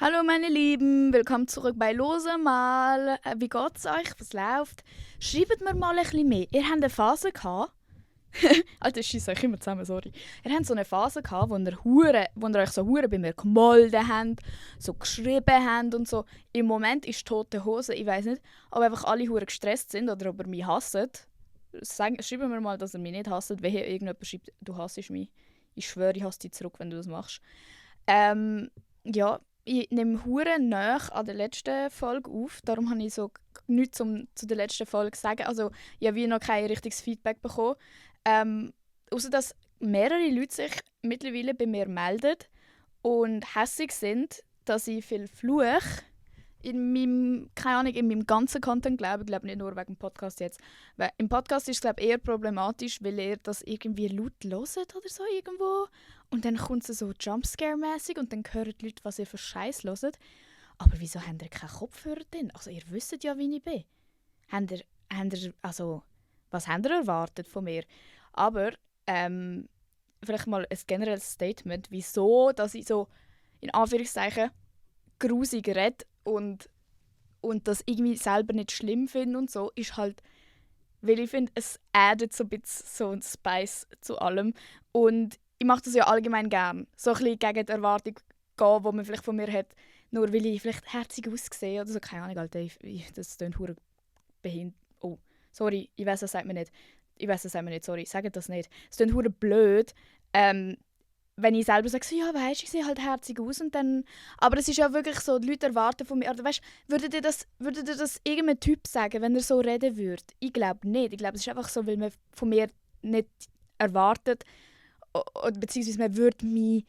Hallo meine Lieben, willkommen zurück bei Lose mal. Wie geht's euch? Was läuft? Schreibt mir mal ein bisschen mehr. Ihr habt eine Phase gehabt. Alter, ich schiesse euch immer zusammen, sorry. Ihr habt so eine Phase gehabt, wo ihr euch so hure bei mir gemolden habt, so geschrieben habt und so. Im Moment ist tote Hose, ich weiß nicht, ob einfach alle hure gestresst sind oder ob ihr mich hasst. Schreibt mir mal, dass ihr mich nicht hasst, wenn hier irgendjemand schreibt, du hassest mich. Ich schwöre, ich hasse dich zurück, wenn du das machst. Ja, ich nehme hure nach an der letzten Folge auf, darum habe ich so nichts zu der letzten Folge zu sagen. Also ich habe wie noch kein richtiges Feedback bekommen. Außer dass mehrere Leute sich mittlerweile bei mir melden und hässig sind, dass ich viel fluche keine Ahnung, in meinem ganzen Content, glaube ich, nicht nur wegen dem Podcast jetzt. Weil im Podcast ist es, glaube ich, eher problematisch, weil ihr das irgendwie laut hört oder so irgendwo. Und dann kommt es so Jumpscare-mäßig und dann hören die Leute, was ihr für Scheiß hört. Aber wieso habt ihr keinen Kopfhörer drin? Also ihr wisst ja, wie ich bin. Also, was habt ihr erwartet von mir? Aber, vielleicht mal ein generelles Statement, wieso, dass ich so, in Anführungszeichen, grusig rede und das irgendwie selber nicht schlimm finde und so, ist halt, weil ich finde, es addet so ein bisschen so ein Spice zu allem. Und ich mache das ja allgemein gern. So ein bisschen gegen die Erwartung gehen, die man vielleicht von mir hat, nur weil ich vielleicht herzig aussehe oder so. Keine Ahnung, Alter, das klingt verdammt behindert. Oh, sorry, ich weiß, das sagt man nicht. Sorry, sagt das nicht. Es klingt verdammt blöd, wenn ich selber sage, so, ja, weisst, ich sehe halt herzig aus und dann... Aber es ist ja wirklich so, die Leute erwarten von mir... Oder weißt, würdet ihr das irgendeinem Typ sagen, wenn er so reden würde? Ich glaube nicht. Ich glaube, es ist einfach so, weil man von mir nicht erwartet, oder beziehungsweise man würde mich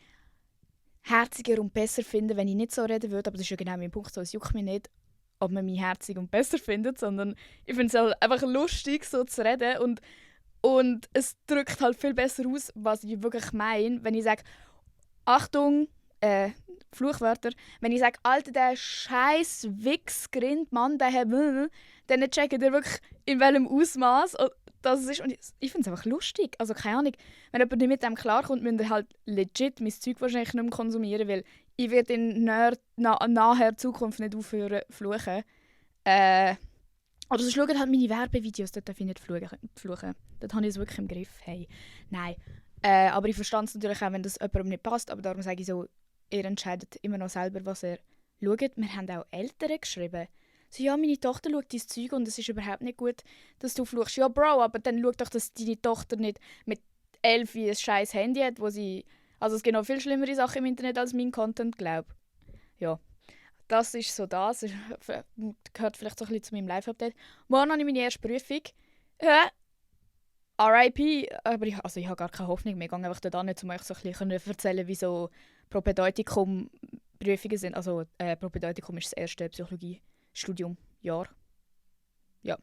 herziger und besser finden, wenn ich nicht so reden würde. Aber das ist ja genau mein Punkt. So, es juckt mich nicht, ob man mich herzig und besser findet, sondern ich finde es halt einfach lustig, so zu reden und es drückt halt viel besser aus, was ich wirklich meine, wenn ich sage, Achtung, Fluchwörter, wenn ich sage, Alter, der scheiß Wichsgrind, Mann, dann checkt ihr wirklich, in welchem Ausmaß das ist. Und ich finde es einfach lustig. Also keine Ahnung, wenn jemand nicht mit dem klarkommt, müsst ihr halt legit mein Zeug wahrscheinlich nicht mehr konsumieren, weil ich werde in naher Zukunft nicht aufhören zu fluchen. Oder sonst schaut halt meine Werbevideos, dort darf ich nicht fluchen. Dort habe ich es wirklich im Griff. Hey, nein. Aber ich verstehe es natürlich auch, wenn das jemandem nicht passt. Aber darum sage ich so, ihr entscheidet immer noch selber, was ihr schaut. Wir haben auch Eltern geschrieben. So, ja, meine Tochter schaut dein Zeug und es ist überhaupt nicht gut, dass du fluchst. Ja, Bro, aber dann schau doch, dass deine Tochter nicht mit 11 ein scheiß Handy hat, wo sie... Also es gibt noch viel schlimmere Sachen im Internet als mein Content, glaube ich. Ja. Das ist so das. Gehört vielleicht so ein bisschen zu meinem Live-Update. Morgen habe ich meine erste Prüfung. RIP. Aber ich habe gar keine Hoffnung mehr. Ich gehe einfach dort nicht, um euch so ein bisschen erzählen, wie so Propedeutikum Prüfungen sind. Also Propedeutikum ist das erste Psychologiestudium. Jahr. Ja.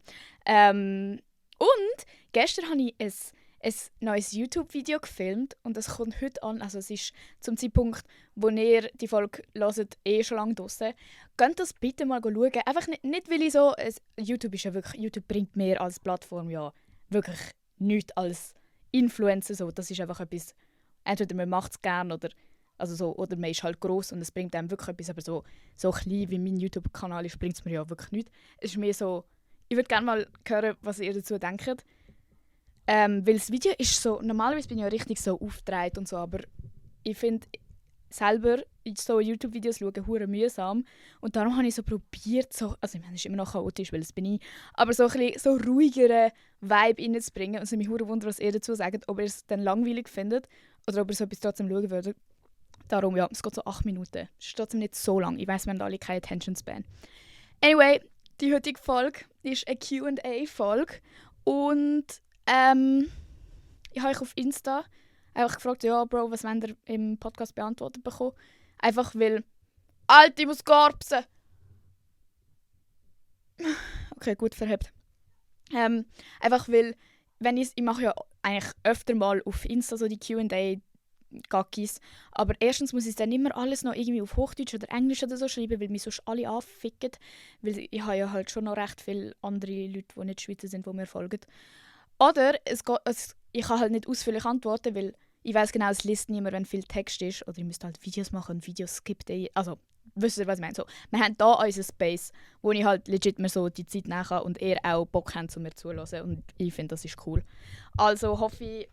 Und gestern habe ich ein neues YouTube-Video gefilmt und das kommt heute an. Also es ist zum Zeitpunkt, wo ihr die Folge hört, schon lange draussen. Könnt das bitte mal schauen. Einfach nicht weil ich so... YouTube ist ja wirklich... YouTube bringt mehr als Plattform ja wirklich nichts als Influencer. So. Das ist einfach etwas... Entweder man macht es gerne oder man ist halt gross und es bringt einem wirklich etwas. Aber so klein wie mein YouTube-Kanal ist, bringt es mir ja wirklich nichts. Es ist mehr so... Ich würde gerne mal hören, was ihr dazu denkt. Weil das Video ist so, normalerweise bin ich ja richtig so aufgedreht und so, aber ich finde selber so YouTube-Videos schauen hure mühsam und darum habe ich so probiert, also ich meine, es ist immer noch chaotisch, weil das bin ich, aber so ein bisschen so ruhigeren Vibe reinzubringen und es mich hure wundern, was ihr dazu sagt, ob ihr es dann langweilig findet oder ob ihr so etwas trotzdem schauen würdet. Darum, ja, es geht so 8 Minuten. Es ist trotzdem nicht so lang. Ich weiss, wir haben alle keine Attention Span. Anyway, die heutige Folge ist eine Q&A-Folge und ich habe euch auf Insta einfach gefragt, ja, Bro, was wollt ihr im Podcast beantwortet bekommen? Einfach weil... Alter, ich muss garpsen! Okay, gut, verhebt. Einfach weil, ich mache ja eigentlich öfter mal auf Insta so die Q&A-Gackis, aber erstens muss ich dann immer alles noch irgendwie auf Hochdeutsch oder Englisch oder so schreiben, weil mich sonst alle anficken. Weil ich habe ja halt schon noch recht viele andere Leute, die nicht Schweizer sind, die mir folgen. Oder ich kann halt nicht ausführlich antworten, weil ich weiß genau, es liest niemand, wenn viel Text ist. Oder ich müsste halt Videos machen und Videos skippt. Also wisst ihr, was ich meine? So, wir haben hier unseren Space, wo ich halt legit mir so die Zeit nehmen kann und ihr auch Bock habt, zu mir zuzuhören. Und ich finde, das ist cool. Also hoffe ich,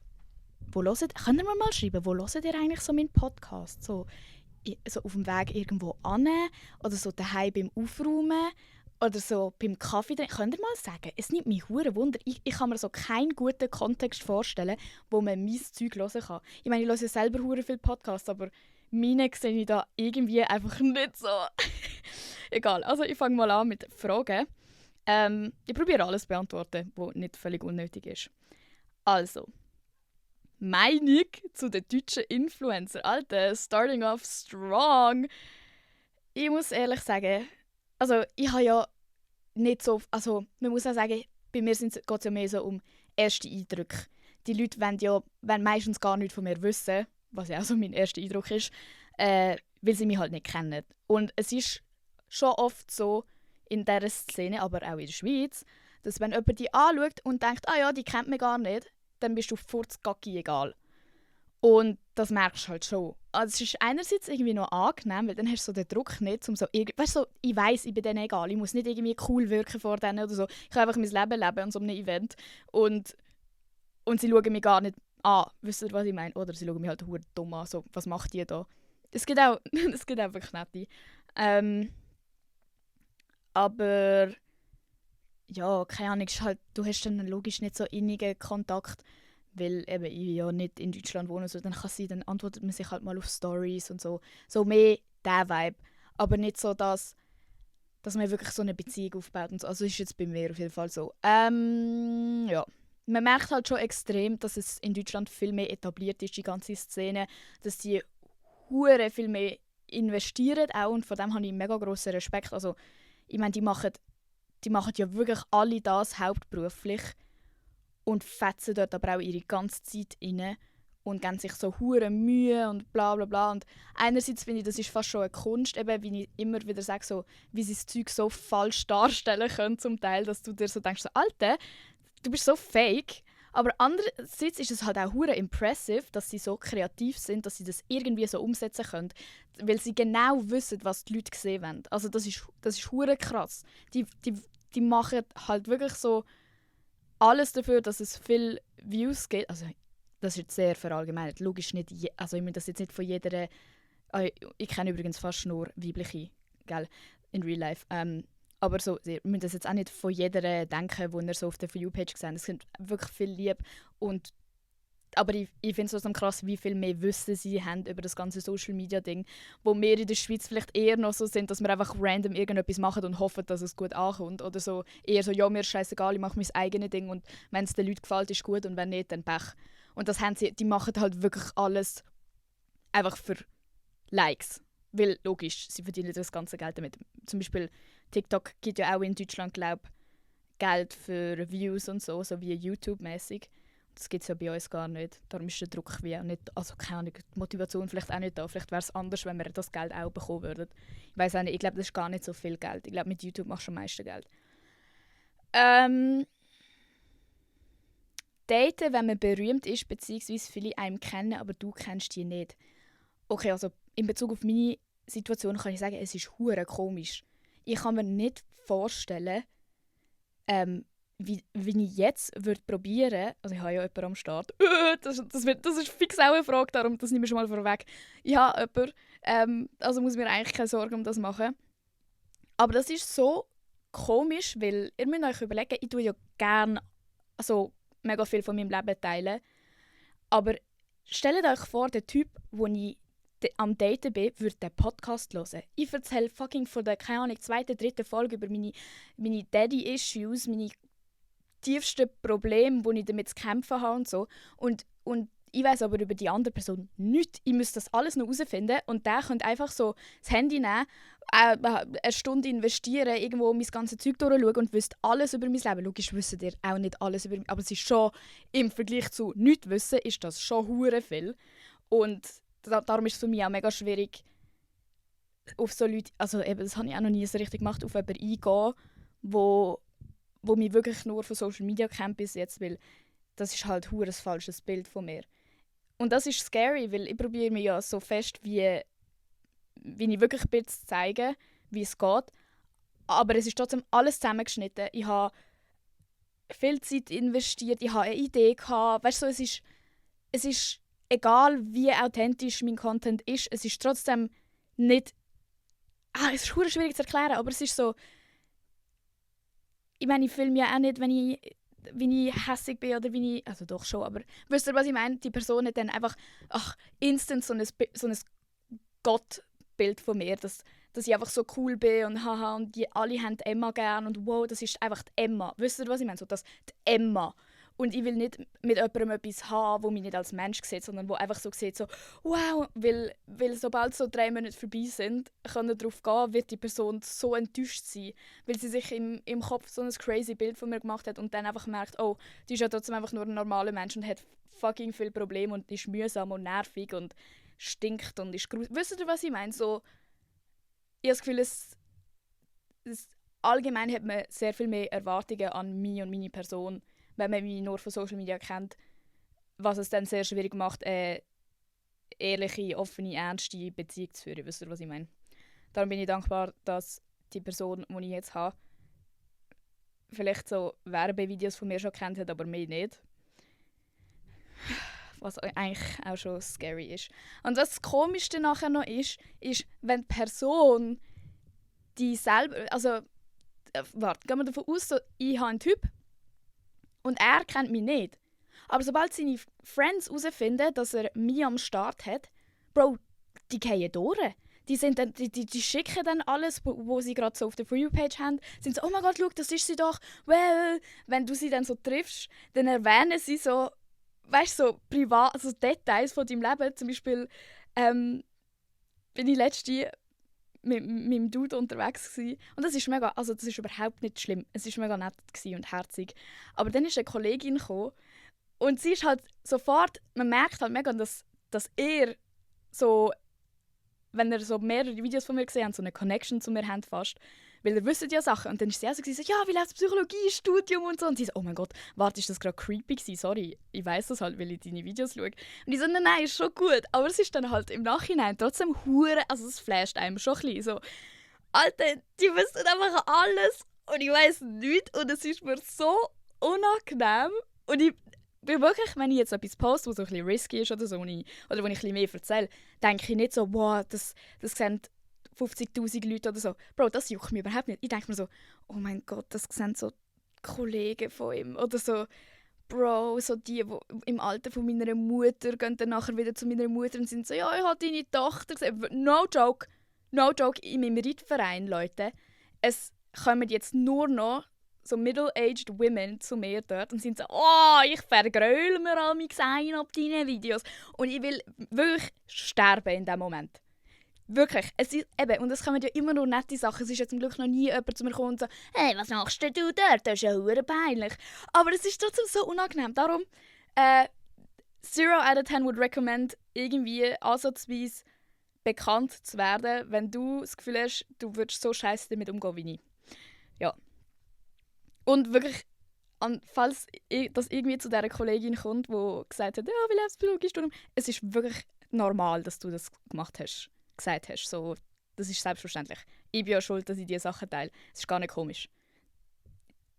könnt ihr mir mal schreiben, wo hört ihr eigentlich so meinen Podcast? So auf dem Weg irgendwo an oder so daheim beim Aufräumen oder so beim Kaffee trinken. Könnt ihr mal sagen, es nimmt mich hure Wunder. Ich kann mir so keinen guten Kontext vorstellen, wo man mein Zeug hören kann. Ich meine, ich höre ja selber hure viele Podcasts, aber meine sehe ich da irgendwie einfach nicht so. Egal, also ich fange mal an mit Fragen. Ich probiere alles zu beantworten, was nicht völlig unnötig ist. Also, Meinung zu den deutschen Influencer. Alter, starting off strong. Ich muss ehrlich sagen, also ich habe ja nicht so, also man muss auch sagen, bei mir geht es ja mehr so um erste Eindrücke. Die Leute wollen meistens gar nichts von mir wissen, was ja auch so mein erster Eindruck ist, weil sie mich halt nicht kennen. Und es ist schon oft so in dieser Szene, aber auch in der Schweiz, dass wenn jemand die anschaut und denkt, ah ja, die kennt mich gar nicht, dann bist du furzgacki egal. Und das merkst du halt schon. Also es ist einerseits irgendwie noch angenehm, weil dann hast du so den Druck nicht, um so weißt du, so, ich weiss, ich bin denen egal, ich muss nicht irgendwie cool wirken vor denen oder so. Ich kann einfach mein Leben leben an so einem Event und sie schauen mich gar nicht an. Wisst ihr, was ich meine? Oder sie schauen mich halt verdammt dumm an, so, was macht die da? Es gibt auch, es gibt einfach nette. Aber ja, keine Ahnung, ist halt, du hast dann logisch nicht so innigen Kontakt, weil eben ich ja nicht in Deutschland wohne, so, dann dann antwortet man sich halt mal auf Stories und so. So mehr der Vibe, aber nicht so, dass man wirklich so eine Beziehung aufbaut und so. Also ist jetzt bei mir auf jeden Fall so. Ja. Man merkt halt schon extrem, dass es in Deutschland viel mehr etabliert ist, die ganze Szene, dass die hure viel mehr investieren auch und von dem habe ich mega grossen Respekt. Also ich meine, die machen ja wirklich alle das hauptberuflich und fetzen dort aber auch ihre ganze Zeit rein und geben sich so hure Mühe und bla bla bla. Und einerseits finde ich, das ist fast schon eine Kunst, eben, wie ich immer wieder sage, so, wie sie das Zeug so falsch darstellen können zum Teil, dass du dir so denkst, so, Alter, du bist so fake. Aber andererseits ist es halt auch hure impressive, dass sie so kreativ sind, dass sie das irgendwie so umsetzen können, weil sie genau wissen, was die Leute sehen wollen. Also das ist hure krass. Die machen halt wirklich so alles dafür, dass es viele Views gibt. Also das ist jetzt sehr verallgemeinert. Logisch nicht, also ich meine das jetzt nicht von jeder. Ich kenne übrigens fast nur weibliche, gell, in Real Life. Aber so, ihr müsst das jetzt auch nicht von jeder denken, die ihr so auf der For You-Page gesehen. Es sind wirklich viel lieb. Aber ich finde es so krass, wie viel mehr Wissen sie haben über das ganze Social-Media-Ding, wo wir in der Schweiz vielleicht eher noch so sind, dass wir einfach random irgendetwas machen und hoffen, dass es gut ankommt. Oder so eher so, ja, mir ist scheißegal, ich mache mein eigenes Ding und wenn es den Leuten gefällt, ist gut und wenn nicht, dann Pech. Und das haben die machen halt wirklich alles einfach für Likes. Weil, logisch, sie verdienen das ganze Geld damit. Zum Beispiel TikTok gibt ja auch in Deutschland, glaube ich, Geld für Views und so wie YouTube-mäßig. Das gibt es ja bei uns gar nicht. Darum ist der Druck wie auch nicht, also keine Ahnung, die Motivation vielleicht auch nicht da. Vielleicht wäre es anders, wenn wir das Geld auch bekommen würden. Ich weiß auch nicht, ich glaube, das ist gar nicht so viel Geld. Ich glaube, mit YouTube machst du am meisten Geld. Daten, wenn man berühmt ist, beziehungsweise viele einen kennen, aber du kennst die nicht. Okay, also in Bezug auf meine Situation kann ich sagen, es ist hure komisch. Ich kann mir nicht vorstellen, wie ich jetzt würde probieren, also ich habe ja jemanden am Start, das ist fix auch eine Frage, darum das nehme ich schon mal vorweg. Ich habe jemanden, also muss mir eigentlich keine Sorgen um das machen. Aber das ist so komisch, weil ihr müsst euch überlegen, ich tue ja gerne also mega viel von meinem Leben teilen, aber stellt euch vor, der Typ, den ich am Daten bin, würde den Podcast hören. Ich erzähle fucking von der, keine Ahnung, zweiten, dritten Folge über meine Daddy-Issues, meine tiefsten Probleme, die ich damit zu kämpfen habe und so. Und ich weiss aber über die andere Person nichts. Ich muss das alles noch herausfinden und der könnte einfach so das Handy nehmen, eine Stunde investieren, irgendwo mein ganzes Zeug durchschauen und wüsste alles über mein Leben. Logisch wisst ihr auch nicht alles über mich, aber es ist schon, im Vergleich zu nichts wissen, ist das schon hure viel. Und darum ist es für mich auch mega schwierig, auf so Leute, also eben, das habe ich auch noch nie so richtig gemacht, auf jemanden eingehen, wo mich wirklich nur von Social Media kennt bis jetzt, weil das ist halt ein falsches Bild von mir. Und das ist scary, weil ich probiere mich ja so fest wie wie ich wirklich bin, zu zeigen, wie es geht. Aber es ist trotzdem alles zusammengeschnitten. Ich habe viel Zeit investiert, ich habe eine Idee gehabt. Weißt du, es ist egal, wie authentisch mein Content ist, es ist trotzdem nicht... es ist verdammt schwierig zu erklären, aber es ist so... Ich meine, ich filme ja auch nicht, wenn ich hässig bin oder wenn ich... Also doch schon, aber... Wisst ihr, was ich meine? Die Person hat dann einfach instant so ein Gottbild von mir, dass ich einfach so cool bin und haha und alle haben die Emma gern und wow, das ist einfach die Emma. Wisst ihr, was ich meine? So, die Emma. Und ich will nicht mit jemandem etwas haben, der mich nicht als Mensch sieht, sondern der einfach so sieht, so wow, weil sobald so 3 Monate vorbei sind, können darauf gehen, wird die Person so enttäuscht sein, weil sie sich im Kopf so ein crazy Bild von mir gemacht hat und dann einfach merkt, oh, die ist ja trotzdem einfach nur ein normaler Mensch und hat fucking viele Probleme und ist mühsam und nervig und stinkt und ist gruselig. Wisst ihr, was ich meine? So, ich habe das Gefühl, allgemein hat man sehr viel mehr Erwartungen an mich und meine Person, wenn man mich nur von Social Media kennt, was es dann sehr schwierig macht, eine ehrliche, offene, ernste Beziehung zu führen. Wisst ihr, was ich meine? Darum bin ich dankbar, dass die Person, die ich jetzt habe, vielleicht so Werbevideos von mir schon kennt hat, aber mich nicht. Was eigentlich auch schon scary ist. Und was das Komischste nachher noch ist, wenn die Person die selber... Also, warte, gehen wir davon aus, so, ich habe einen Typ und er kennt mich nicht. Aber sobald seine Friends herausfinden, dass er mich am Start hat, Bro, die gehen durch. Die schicken dann alles, wo sie gerade so auf der For You-Page haben. Sind so, oh mein Gott, schau, das ist sie doch. Well, wenn du sie dann so triffst, dann erwähnen sie so, weißt du, so privat, also Details von deinem Leben. Zum Beispiel bin ich letztens mit meinem Dude unterwegs gewesen. Und das ist mega, also das ist überhaupt nicht schlimm. Es war mega nett und herzig. Aber dann ist eine Kollegin gekommen und sie ist halt sofort, man merkt halt mega, dass er so, wenn er so mehrere Videos von mir gesehen hat, so eine Connection zu mir hat fast. Weil er wüsste ja Sachen. Und dann ist sie also so, ja, wie läuft das Psychologiestudium und so. Und sie so, oh mein Gott, warte, ist das gerade creepy gewesen? Sorry, ich weiss das halt, weil ich deine Videos schaue. Und ich so, nein, ist schon gut. Aber es ist dann halt im Nachhinein trotzdem hure, also es flasht einem schon ein bisschen so. Alter, die wissen einfach alles und ich weiss nichts. Und es ist mir so unangenehm. Und ich bin wirklich, wenn ich jetzt etwas poste, was so ein bisschen risky ist oder so, wo ich ein bisschen mehr erzähle, denke ich nicht so, wow, das sehen 50'000 Leute oder so. Bro, das juckt mich überhaupt nicht. Ich denke mir so, oh mein Gott, das sehen so Kollegen von ihm. Oder so, Bro, so die im Alter von meiner Mutter gehen dann nachher wieder zu meiner Mutter und sind so, ja, ich habe deine Tochter gesehen. No joke, in meinem Reitverein, Leute. Es kommen jetzt nur noch so middle-aged women zu mir dort und sind so, oh, ich vergröle mir all mein Gesehen ab deinen Videos. Und ich will wirklich sterben in diesem Moment. Wirklich. Es ist, eben, und es kommen ja immer nur nette Sachen. Es ist ja zum Glück noch nie jemand zu mir gekommen und so, hey, was machst du dort? Das ist ja verdammt peinlich. Aber es ist trotzdem so unangenehm. Darum, 0 out of 10 would recommend, irgendwie ansatzweise bekannt zu werden, wenn du das Gefühl hast, du würdest so scheiße damit umgehen wie ich. Ja. Und wirklich, falls das irgendwie zu dieser Kollegin kommt, die gesagt hat, ja, wie läuft das Psychologiestudium? Es ist wirklich normal, dass du das gemacht hast. Gesagt hast. So, das ist selbstverständlich. Ich bin ja schuld, dass ich diese Sachen teile. Es ist gar nicht komisch.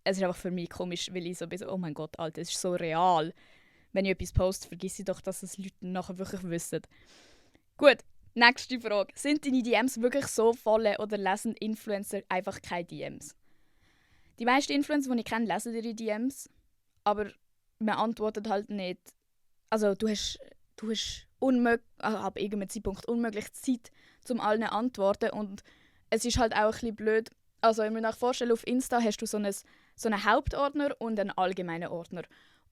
Es ist einfach für mich komisch, weil ich so bin, oh mein Gott, Alter, es ist so real. Wenn ich etwas poste, vergiss ich doch, dass es Leute nachher wirklich wissen. Gut, nächste Frage. Sind deine DMs wirklich so voll oder lesen Influencer einfach keine DMs? Die meisten Influencer, die ich kenne, lesen ihre DMs, aber man antwortet halt nicht. Also du hast ab irgendeinem Zeitpunkt unmöglich Zeit, um allen zu antworten. Und es ist halt auch ein bisschen blöd. Also, wenn man sich vorstellt, auf Insta hast du so einen Hauptordner und einen allgemeinen Ordner.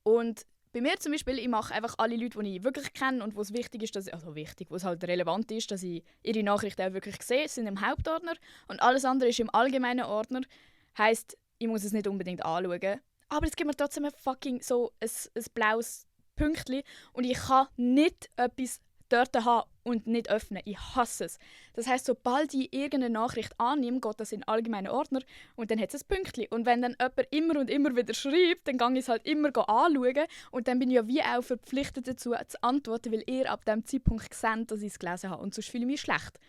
Und bei mir zum Beispiel, ich mache einfach alle Leute, die ich wirklich kenne und wo es wichtig ist, wo es halt relevant ist, dass ich ihre Nachrichten auch wirklich sehe, sind im Hauptordner. Und alles andere ist im allgemeinen Ordner. Heisst, ich muss es nicht unbedingt anschauen. Aber es gibt mir trotzdem ein blaues Pünktchen und ich kann nicht etwas dort haben und nicht öffnen. Ich hasse es. Das heisst, sobald ich irgendeine Nachricht annehme, geht das in den allgemeinen Ordner und dann hat es ein Pünktchen. Und wenn dann jemand immer und immer wieder schreibt, dann gehe ich es halt immer anschauen und dann bin ich ja wie auch verpflichtet dazu zu antworten, weil ihr ab dem Zeitpunkt seht, dass ich es gelesen habe und sonst fühle ich mich schlecht.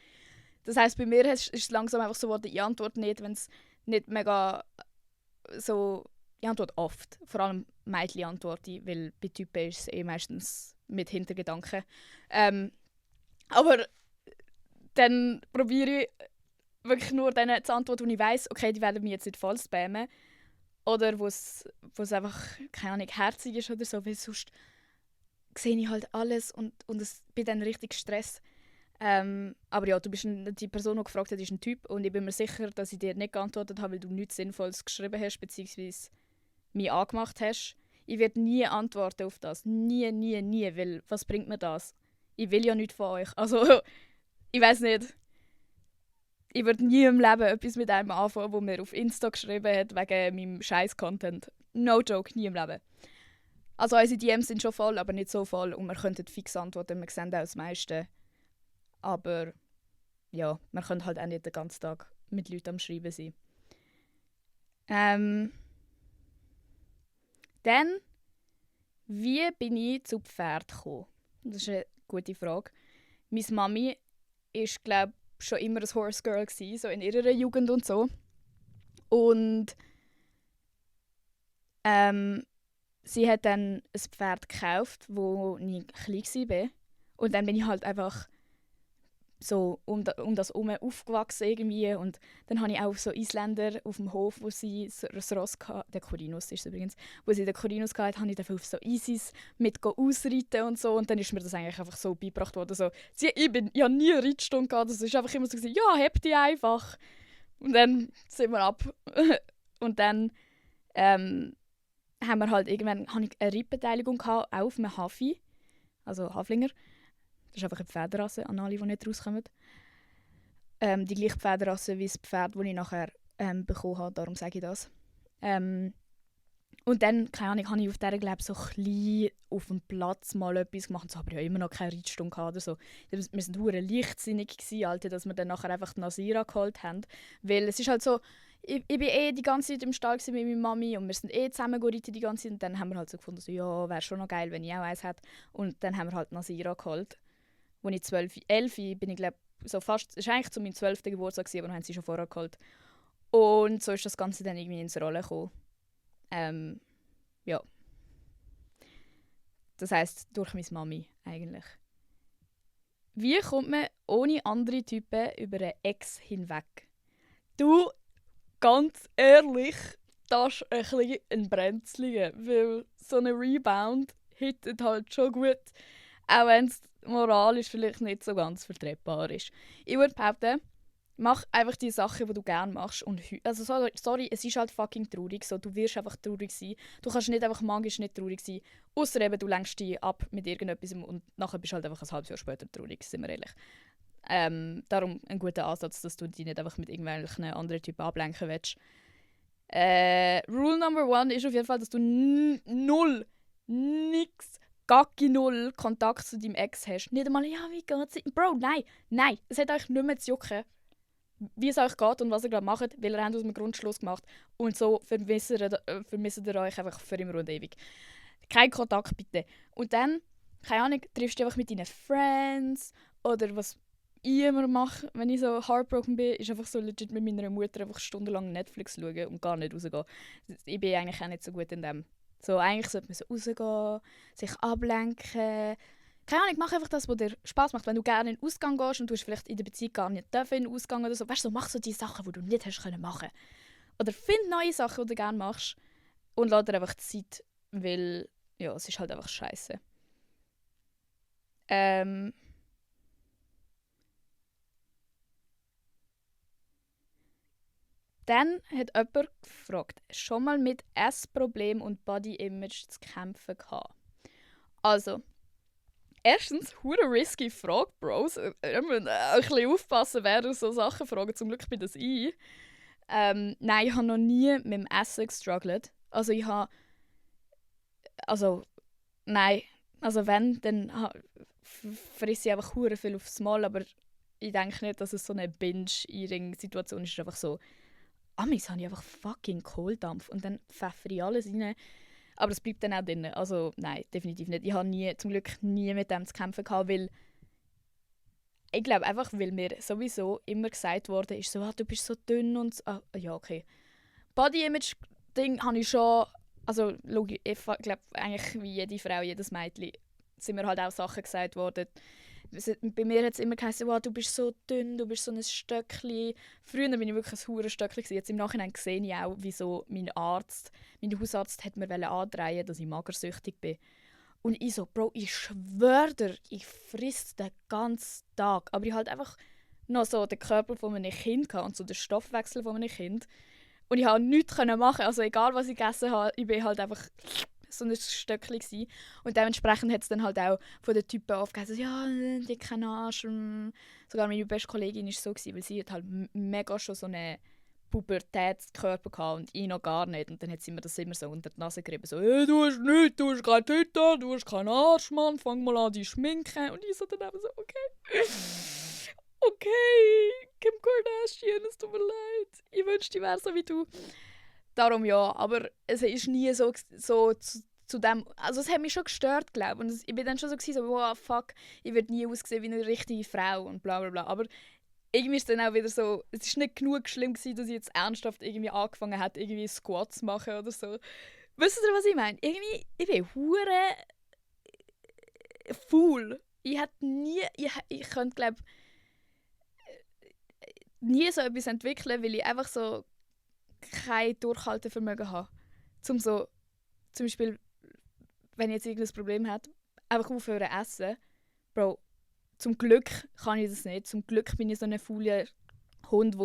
Das heisst, bei mir ist es langsam einfach so, ich antworte nicht, wenn es nicht mega so... Ich antworte oft, vor allem Mädchen antworte ich, weil bei Typen ist es meistens mit Hintergedanken. Aber dann probiere ich wirklich nur denen zu antworten, wo ich weiss, okay, die werden mich jetzt nicht voll spammen. Oder wo es einfach, keine Ahnung, herzig ist oder so, weil sonst sehe ich halt alles und es bin dann richtig Stress. Aber ja, du bist die Person, die gefragt hat, ist ein Typ und ich bin mir sicher, dass ich dir nicht geantwortet habe, weil du nichts Sinnvolles geschrieben hast, beziehungsweise mich angemacht hast. Ich werde nie antworten auf das. Nie, nie, nie, weil was bringt mir das? Ich will ja nichts von euch. Also, ich weiß nicht. Ich würde nie im Leben etwas mit einem anfangen, wo mir auf Insta geschrieben hat, wegen meinem Scheiß-Content. No joke, nie im Leben. Also unsere DMs sind schon voll, aber nicht so voll und wir könnten fix antworten, wir sehen auch das meiste. Aber ja, wir können halt auch nicht den ganzen Tag mit Leuten am Schreiben sein. Dann, wie bin ich zu Pferd gekommen? Das ist eine gute Frage. Meine Mami war, glaube ich, schon immer ein Horse Girl gewesen, so in ihrer Jugend und so. Und sie hat dann ein Pferd gekauft, wo ich klein war. Und dann bin ich halt einfach so um das herum aufgewachsen irgendwie. Und dann habe ich auch so Isländer auf dem Hof, wo sie das Ross hatte, der Corinus ist es übrigens, wo sie den Corinus hatte, habe ich dann auf so Isis mit ausreiten und so. Und dann ist mir das eigentlich einfach so beigebracht worden. So, ich habe nie eine Reitstunde gehabt, das war einfach immer so, ja, heb die einfach. Und dann sind wir ab. Und dann haben wir halt irgendwann habe ich eine Reitbeteiligung gehabt, auch auf einem Hafi, also Haflinger. Das ist einfach eine Pferderasse, an alle, die nicht rauskommen. Die gleiche Pferderasse wie das Pferd, das ich nachher bekommen habe, darum sage ich das. Und dann, keine Ahnung, habe ich auf dieser, glaube ich, so klein auf dem Platz mal etwas gemacht. So, aber ja immer noch keine Reitstunde gehabt oder so. Wir waren verdammt leichtsinnig gewesen, Alter, dass wir dann nachher einfach die Nasira geholt haben. Weil es ist halt so, ich war die ganze Zeit im Stall mit meiner Mami und wir sind zusammen reiten die ganze Zeit. Und dann haben wir halt so gefunden, so, ja, wäre schon noch geil, wenn ich auch eins hätte. Und dann haben wir halt Nasira geholt. Als ich 11 bin, ich glaube, so fast, es war eigentlich zu meinem 12. Geburtstag, aber dann haben sie schon vorher geholt. Und so ist das Ganze dann irgendwie ins Rollen gekommen. Ja. Das heisst, durch meine Mami eigentlich. Wie kommt man ohne andere Typen über einen Ex hinweg? Du, ganz ehrlich, das ist ein bisschen ein Brenzlige, weil so ein Rebound hittet halt schon gut, auch wenn es moralisch vielleicht nicht so ganz vertretbar ist. Ich würde behaupten, mach einfach die Sachen, die du gerne machst. Und also sorry, es ist halt fucking traurig. So, du wirst einfach traurig sein. Du kannst nicht einfach magisch nicht traurig sein. Ausser eben, du lenkst dich ab mit irgendetwas und nachher bist du halt einfach ein halbes Jahr später traurig, sind wir ehrlich. Darum ein guter Ansatz, dass du dich nicht einfach mit irgendwelchen anderen Typen ablenken willst. Rule Number 1 ist auf jeden Fall, dass du null, nix, gacki null Kontakt zu deinem Ex hast. Nicht einmal, ja, wie geht's? Bro, nein, es hat euch nicht mehr zu jucken, wie es euch geht und was ihr gerade macht, weil ihr habt aus dem Grundschluss gemacht und so vermisst ihr euch einfach für immer und ewig. Kein Kontakt bitte. Und dann, keine Ahnung, triffst du einfach mit deinen Friends oder was ich immer mache, wenn ich so heartbroken bin, ist einfach so legit mit meiner Mutter einfach stundenlang Netflix schauen und gar nicht rausgehen. Ich bin eigentlich auch nicht so gut in dem. So, eigentlich sollte man so rausgehen, sich ablenken. Keine Ahnung, mach einfach das, was dir Spass macht. Wenn du gerne in den Ausgang gehst und du hast vielleicht in der Beziehung gar nicht dürfen in den Ausgang oder so, weißt du, mach so die Sachen, die du nicht hast können machen. Oder find neue Sachen, die du gerne machst und lass dir einfach Zeit, weil ja, es ist halt einfach scheiße. Dann hat jemand gefragt, schon mal mit Essproblem und Body Image zu kämpfen gehabt. Also, erstens, hure risky Frage, Bros. Ihr müsst ein bisschen aufpassen, wer so Sachen fragen. Zum Glück bin das ich. Nein, ich habe noch nie mit dem Essen gestruggelt. Also ich habe... Also, nein. Also wenn, dann frisse ich einfach hure viel aufs Mal, aber ich denke nicht, dass es so eine Binge-Eating-Situation ist. Es ist einfach so... Amigs habe ich einfach fucking Kohldampf und dann pfeffere ich alles rein. Aber es bleibt dann auch drin. Also nein, definitiv nicht. Ich habe zum Glück nie mit dem zu kämpfen gehabt, weil ich glaube einfach, weil mir sowieso immer gesagt wurde, ist so, du bist so dünn und so. Ja, okay. Body-Image-Ding habe ich schon, also logisch, ich glaube eigentlich wie jede Frau, jedes Mädchen, sind mir halt auch Sachen gesagt worden. Bei mir hat es immer geheißen, du bist so dünn, du bist so ein Stöckchen. Früher war ich wirklich ein hure Stöckchen. Jetzt im Nachhinein sehe ich auch, wieso mein Hausarzt hat mir andrehen, dass ich magersüchtig bin. Und ich so, Bro, ich schwöre dir, ich friss den ganzen Tag. Aber ich halt einfach noch so den Körper von einem Kind und so den Stoffwechsel von einem Kind. Und ich konnte nichts machen. Also egal, was ich gegessen habe, ich bin halt einfach so ein Stöckchen gewesen. Und dementsprechend hat es dann halt auch von den Typen oft gesagt, ja, dicker Arsch. Sogar meine beste Kollegin war so, weil sie hat halt mega schon so einen Pubertätskörper gehabt und ich noch gar nicht. Und dann hat sie mir das immer so unter die Nase gerieben, so, hey, du hast nichts, du hast keine Tüte, du hast keinen Arsch, Mann, fang mal an, die schminken. Und ich so dann eben so, okay. Okay, Kim Kardashian, es tut mir leid. Ich wünschte, ich wäre so wie du. Darum ja, aber es ist nie so zu dem... Also es hat mich schon gestört, glaube ich. Und ich bin dann schon so, wow, fuck, ich werde nie aussehen wie eine richtige Frau und bla bla bla. Aber irgendwie ist es dann auch wieder so... Es ist nicht genug schlimm gewesen, dass ich jetzt ernsthaft irgendwie angefangen habe, irgendwie Squats zu machen oder so. Wisst ihr, was ich meine? Irgendwie, ich bin hure faul. Ich hätte nie... Ich könnte, glaube nie so etwas entwickeln, weil ich einfach so kein Durchhaltevermögen habe. Zum Beispiel, wenn ich jetzt irgendein Problem habe, einfach aufhören zu essen. Bro, zum Glück kann ich das nicht. Zum Glück bin ich so ein fauler Hund,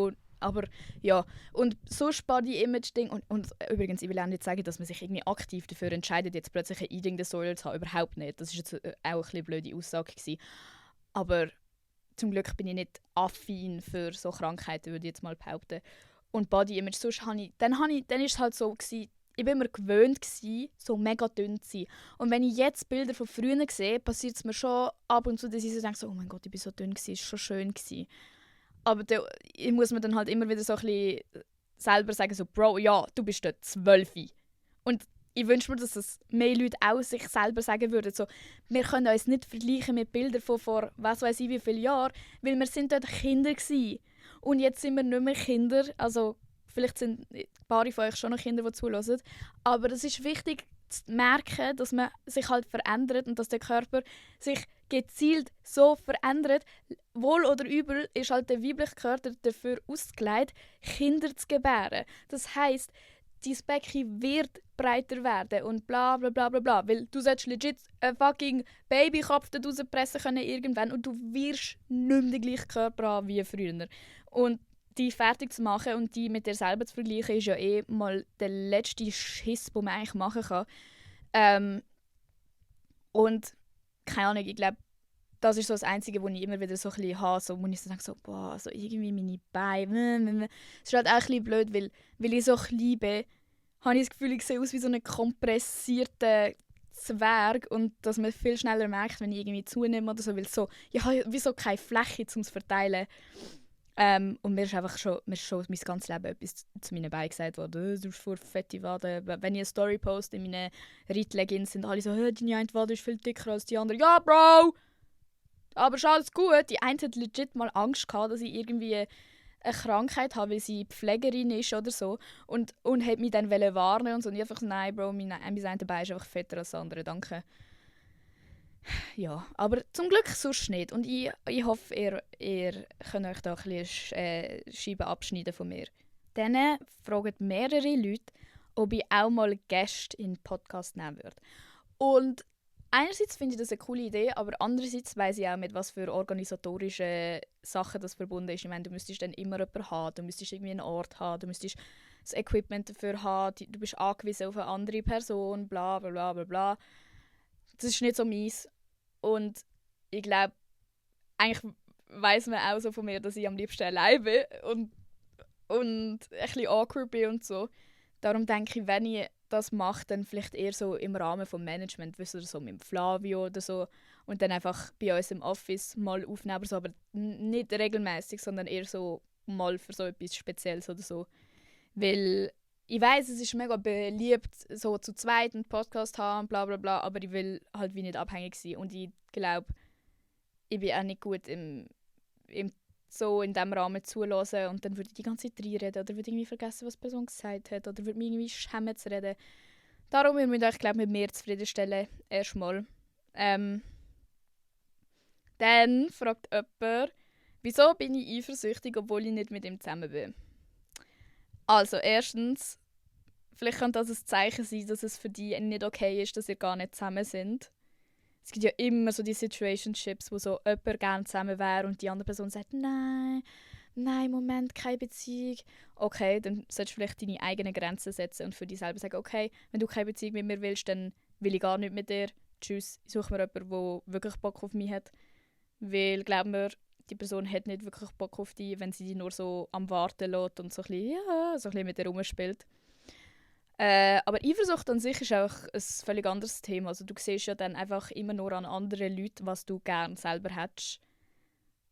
aber ja. Und so Body-Image-Ding. Und übrigens, ich will auch nicht sagen, dass man sich irgendwie aktiv dafür entscheidet, jetzt plötzlich eine Eating-Disorder zu haben. Überhaupt nicht. Das war jetzt auch ein bisschen blöde Aussage gewesen. Aber zum Glück bin ich nicht affin für so Krankheiten, würde ich jetzt mal behaupten. Und Body Image, sonst dann ist es halt so gewesen, ich war immer gewöhnt gewesen, so mega dünn zu sein. Und wenn ich jetzt Bilder von früher sehe, passiert es mir schon ab und zu, dass ich so denke, oh mein Gott, ich bin so dünn gewesen, ist schon schön gewesen. Aber ich muss mir dann halt immer wieder so ein bisschen selber sagen, so, Bro, ja, du bist dort 12. Und ich wünsche mir, dass das mehr Leute auch sich selber sagen würden. So, wir können uns nicht vergleichen mit Bildern von vor was weiß ich wie vielen Jahren, weil wir sind dort Kinder gewesen. Und jetzt sind wir nicht mehr Kinder. Also, vielleicht sind ein paar von euch schon noch Kinder, die zuhören. Aber es ist wichtig zu merken, dass man sich halt verändert und dass der Körper sich gezielt so verändert. Wohl oder übel ist halt der weibliche Körper dafür ausgelegt, Kinder zu gebären. Das heisst, dein Becken wird breiter werden und bla bla bla bla bla. Weil du sollst legit einen fucking Babykopf da rauspressen können irgendwann und du wirst nicht mehr den gleichen Körper haben wie früher. Und die fertig zu machen und die mit dir selber zu vergleichen, ist ja eh mal der letzte Schiss, den man eigentlich machen kann. Und keine Ahnung, ich glaube, das ist so das Einzige, wo ich immer wieder so ein bisschen habe, so, wo ich so denke, so, boah, so irgendwie meine Beine. Es ist halt auch ein bisschen blöd, weil ich so klein bin, habe ich das Gefühl, ich sehe aus wie so ein kompressierter Zwerg und dass man viel schneller merkt, wenn ich irgendwie zunehme oder so, weil so, ich habe wie so keine Fläche, um zu verteilen. Und mir ist einfach schon mein ganzes Leben etwas zu meinen Beinen gesagt worden. Du hast voll fette Waden. Wenn ich eine Story poste in meinen Reitleggings, sind alle so, deine eine Wade ist viel dicker als die andere. Ja, Bro! Aber ist alles gut. Die eine hat legit mal Angst gehabt, dass ich irgendwie eine Krankheit habe, weil sie Pflegerin ist oder so. Und hat mich dann warnen und so. Und ich einfach so, nein, Bro, mein eine Bein ist einfach fetter als das andere, danke. Ja, aber zum Glück sonst nicht. Und ich hoffe, ihr könnt euch da ein bisschen Scheiben abschneiden von mir. Dann fragen mehrere Leute, ob ich auch mal Gäste in den Podcast nehmen würde. Und einerseits finde ich das eine coole Idee, aber andererseits weiss ich auch, mit was für organisatorischen Sachen das verbunden ist. Ich meine, du müsstest dann immer jemanden haben, du müsstest irgendwie einen Ort haben, du müsstest das Equipment dafür haben, du bist angewiesen auf eine andere Person, bla bla bla bla bla. Das ist nicht so meins. Und ich glaube, eigentlich weiss man auch so von mir, dass ich am liebsten allein bin und ein bisschen awkward bin und so. Darum denke ich, wenn ich das mache, dann vielleicht eher so im Rahmen des Management, wisst ihr, so mit Flavio oder so. Und dann einfach bei uns im Office mal aufnehmen, so, aber nicht regelmäßig, sondern eher so mal für so etwas Spezielles oder so. Weil ich weiss, es ist mega beliebt, so zu zweit einen Podcast zu haben, bla bla bla, aber ich will halt wie nicht abhängig sein. Und ich glaube, ich bin auch nicht gut im ihm so in diesem Rahmen zulassen und dann würde ich die ganze Zeit reinreden oder würde irgendwie vergessen, was die Person gesagt hat oder würde mich irgendwie schämen zu reden. Darum müssen wir euch, glaube ich, mit mir zufriedenstellen. Erstmal. Dann fragt jemand, wieso bin ich eifersüchtig, obwohl ich nicht mit ihm zusammen bin? Also, erstens, vielleicht kann das ein Zeichen sein, dass es für dich nicht okay ist, dass ihr gar nicht zusammen sind. Es gibt ja immer so die Situationships, wo so jemand gerne zusammen wäre und die andere Person sagt, nein, Moment, keine Beziehung. Okay, dann solltest du vielleicht deine eigenen Grenzen setzen und für dich selber sagen, okay, wenn du keine Beziehung mit mir willst, dann will ich gar nicht mit dir. Tschüss, ich suche mir jemanden, der wirklich Bock auf mich hat. Weil, glaub mir, die Person hat nicht wirklich Bock auf dich, wenn sie dich nur so am Warten lässt und so ein bisschen, ja, so ein bisschen mit dir rumspielt. Aber Eifersucht an sich ist auch ein völlig anderes Thema. Also du siehst ja dann einfach immer nur an anderen Leuten, was du gerne selber hättest.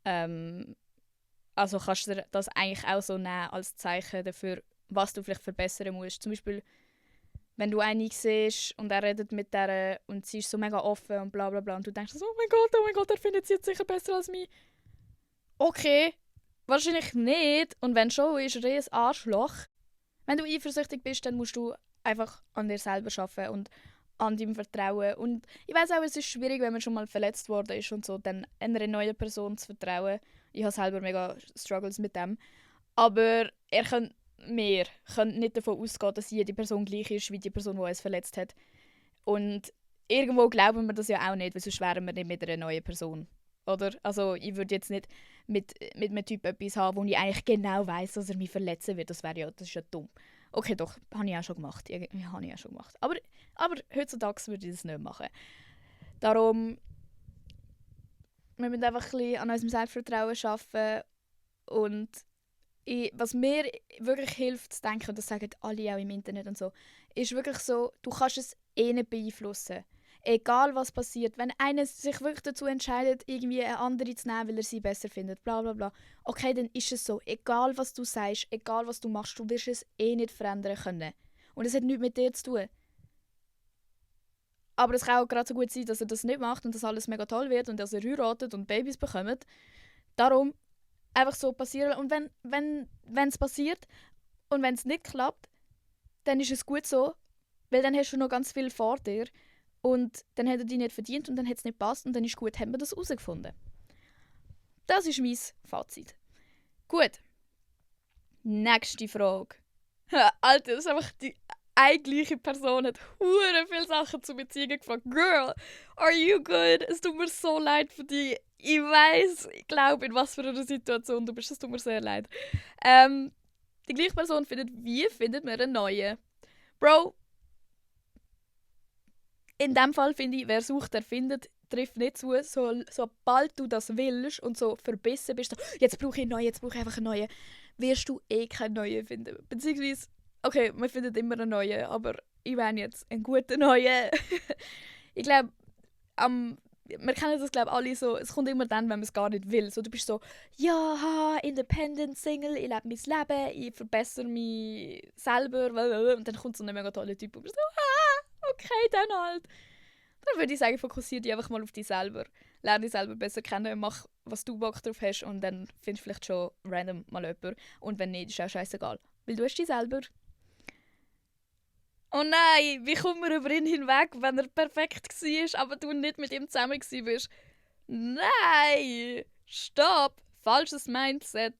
Also kannst du dir das eigentlich auch so nehmen als Zeichen dafür, was du vielleicht verbessern musst. Zum Beispiel, wenn du eine siehst und er redet mit der und sie ist so mega offen und bla bla bla und du denkst so, oh mein Gott, er findet sie jetzt sicher besser als mich. Okay, wahrscheinlich nicht. Und wenn schon, ist er ein Arschloch. Wenn du eifersüchtig bist, dann musst du einfach an dir selber arbeiten und an deinem Vertrauen. Und ich weiß auch, es ist schwierig, wenn man schon mal verletzt worden ist und so, dann einer neuen Person zu vertrauen. Ich habe selber mega Struggles mit dem. Aber wir können nicht davon ausgehen, dass jede Person gleich ist wie die Person, die uns verletzt hat. Und irgendwo glauben wir das ja auch nicht, weil sonst wären wir nicht mit einer neuen Person. Oder? Also ich würde jetzt nicht mit einem Typ etwas haben, wo ich eigentlich genau weiss, dass er mich verletzen wird. Das ist ja dumm. Okay, doch, habe ich auch schon gemacht. Habe ich auch schon gemacht. Aber heutzutage würde ich das nicht machen. Darum, wir müssen einfach ein bisschen an unserem Selbstvertrauen arbeiten. Und was mir wirklich hilft zu denken, und das sagen alle auch im Internet und so, ist wirklich so, du kannst es nicht beeinflussen. Egal was passiert, wenn einer sich wirklich dazu entscheidet, irgendwie eine andere zu nehmen, weil er sie besser findet, bla bla bla, okay, dann ist es so. Egal was du sagst, egal was du machst, du wirst es nicht verändern können. Und es hat nichts mit dir zu tun. Aber es kann auch gerade so gut sein, dass er das nicht macht und dass alles mega toll wird und dass er heiratet und Babys bekommt. Darum einfach so passieren. Und wenn es passiert und wenn es nicht klappt, dann ist es gut so, weil dann hast du noch ganz viel vor dir. Und dann hat er die nicht verdient und dann hat es nicht gepasst und dann ist gut, haben wir das herausgefunden. Das ist mein Fazit. Gut. Nächste Frage. Alter, das ist einfach die eine gleiche Person hat hure viele Sachen zu Beziehungen gefragt. Girl, are you good? Es tut mir so leid für dich. Ich weiss, ich glaube, in was für einer Situation du bist. Es tut mir sehr leid. Die gleiche Person findet, wie findet man einen neuen? Bro, in dem Fall finde ich, wer sucht, der findet, trifft nicht zu. Sobald du das willst und so verbissen bist, so, jetzt brauche ich einen neuen, jetzt brauche ich einfach einen neuen, wirst du keinen neuen finden. Beziehungsweise, okay, man findet immer einen neuen, aber ich meine jetzt einen guten neuen. Ich glaube, wir kennen das glaube alle so, es kommt immer dann, wenn man es gar nicht will. So, du bist so, ja, independent, Single, ich lebe mein Leben, ich verbessere mich selber, und dann kommt so ein mega toller Typ und du bist so, okay, dann halt. Dann würde ich sagen, fokussiere dich einfach mal auf dich selber. Lerne dich selber besser kennen, mach, was du Bock drauf hast und dann findest du vielleicht schon random mal jemanden. Und wenn nicht, ist auch scheißegal. Weil du hast dich selber. Oh nein, wie kommt man über ihn hinweg, wenn er perfekt war, aber du nicht mit ihm zusammen warst? Nein! Stopp! Falsches Mindset.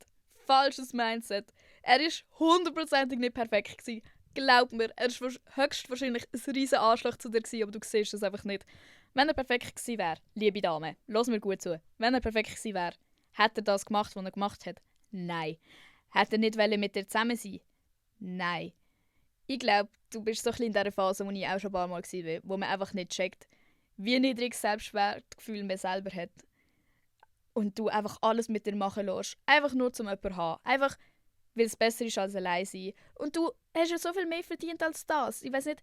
Falsches Mindset. Er war hundertprozentig nicht perfekt. Glaub mir, er war höchstwahrscheinlich ein riesen Arschloch zu dir, aber du siehst es einfach nicht. Wenn er perfekt gewesen wäre, liebe Dame, lass mir gut zu. Wenn er perfekt gewesen wäre, hätte er das gemacht, was er gemacht hat? Nein. Hätte er nicht mit dir zusammen sein? Nein. Ich glaube, du bist so ein bisschen in dieser Phase, wo ich auch schon ein paar Mal war, wo man einfach nicht checkt, wie niedriges Selbstwertgefühl man selber hat. Und du einfach alles mit dir machen lässt. Einfach nur, um jemanden zu haben. Einfach, weil es besser ist als allein sein. Und du hast ja so viel mehr verdient als das. Ich weiß nicht,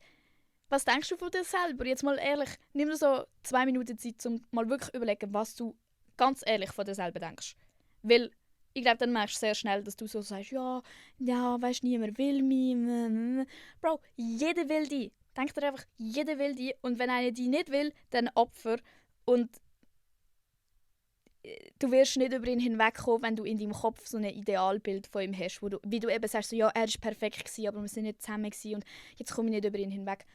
was denkst du von dir selber? Jetzt mal ehrlich, nimm dir so 2 Minuten Zeit, um mal wirklich zu überlegen, was du ganz ehrlich von dir selber denkst. Weil ich glaube, dann merkst du sehr schnell, dass du so sagst, ja, weißt du, niemand will mich. Bro, jeder will dich. Denk dir einfach, jeder will dich. Und wenn einer dich nicht will, dann Opfer. Und du wirst nicht über ihn hinwegkommen, wenn du in deinem Kopf so ein Idealbild von ihm hast, wie du eben sagst, so, ja, er war perfekt gewesen, aber wir sind nicht zusammen gewesen und jetzt komme ich nicht über ihn hinweg.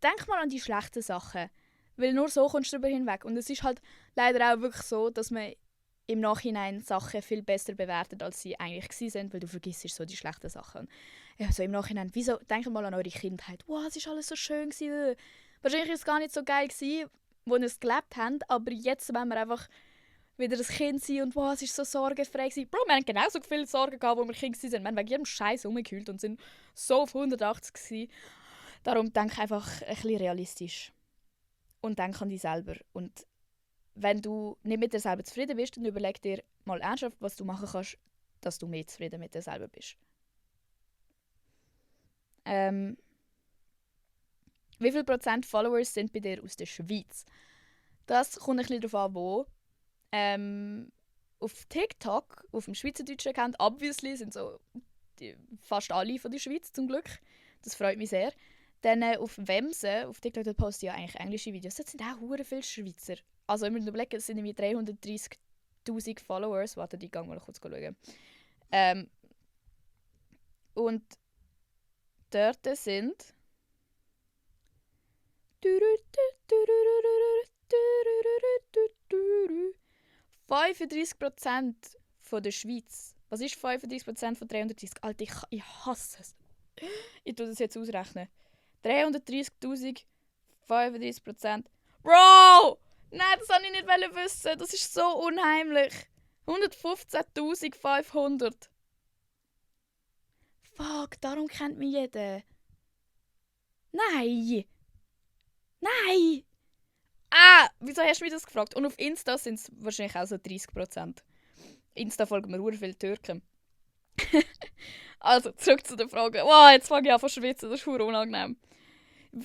Denk mal an die schlechten Sachen, weil nur so kommst du darüber hinweg. Und es ist halt leider auch wirklich so, dass man im Nachhinein Sachen viel besser bewertet, als sie eigentlich gewesen sind, weil du vergisst so die schlechten Sachen. Ja, so im Nachhinein, wieso, denkt mal an eure Kindheit. Wow, es ist alles so schön gewesen. Wahrscheinlich war es gar nicht so geil gewesen, wo ihr es gelebt habt, aber jetzt, wenn wir einfach wieder ein Kind sind und wow, es ist so sorgenfrei gewesen. Bro, wir haben genauso viele Sorgen gehabt, als wir Kind waren. Wir haben wegen jedem Scheiß rumgekühlt und sind so auf 180 gewesen. Darum denk einfach ein bisschen realistisch. Und denk an dich selber. Und wenn du nicht mit dir selber zufrieden bist, dann überleg dir mal ernsthaft, was du machen kannst, dass du mehr zufrieden mit dir selber bist. Wie viel Prozent Followers sind bei dir aus der Schweiz? Das kommt ein bisschen darauf an, wo. Auf TikTok, auf dem schweizerdeutschen Account, obviously, sind so fast alle von der Schweiz zum Glück. Das freut mich sehr. Dann auf Wemse, auf TikTok, poste ich ja eigentlich englische Videos. Dort sind auch hure viele Schweizer. Also, wenn wir überlegen, es sind irgendwie 330'000 Followers. Warte, ich gehe mal kurz schauen. Und dort sind 35% von der Schweiz. Was ist 35% von 330? Alter, ich hasse es. Ich tue das jetzt ausrechnen. 330'000, 35%. Bro! Nein, das wollte ich nicht wissen. Das ist so unheimlich. 115'500. Fuck, darum kennt mich jeder. Nein! Nein! Ah, wieso hast du mich das gefragt? Und auf Insta sind es wahrscheinlich auch so 30%. Insta folgen mir sehr viele Türken. Also, zurück zu der Frage. Wow, jetzt fange ich an zu schwitzen, das ist verdammt unangenehm.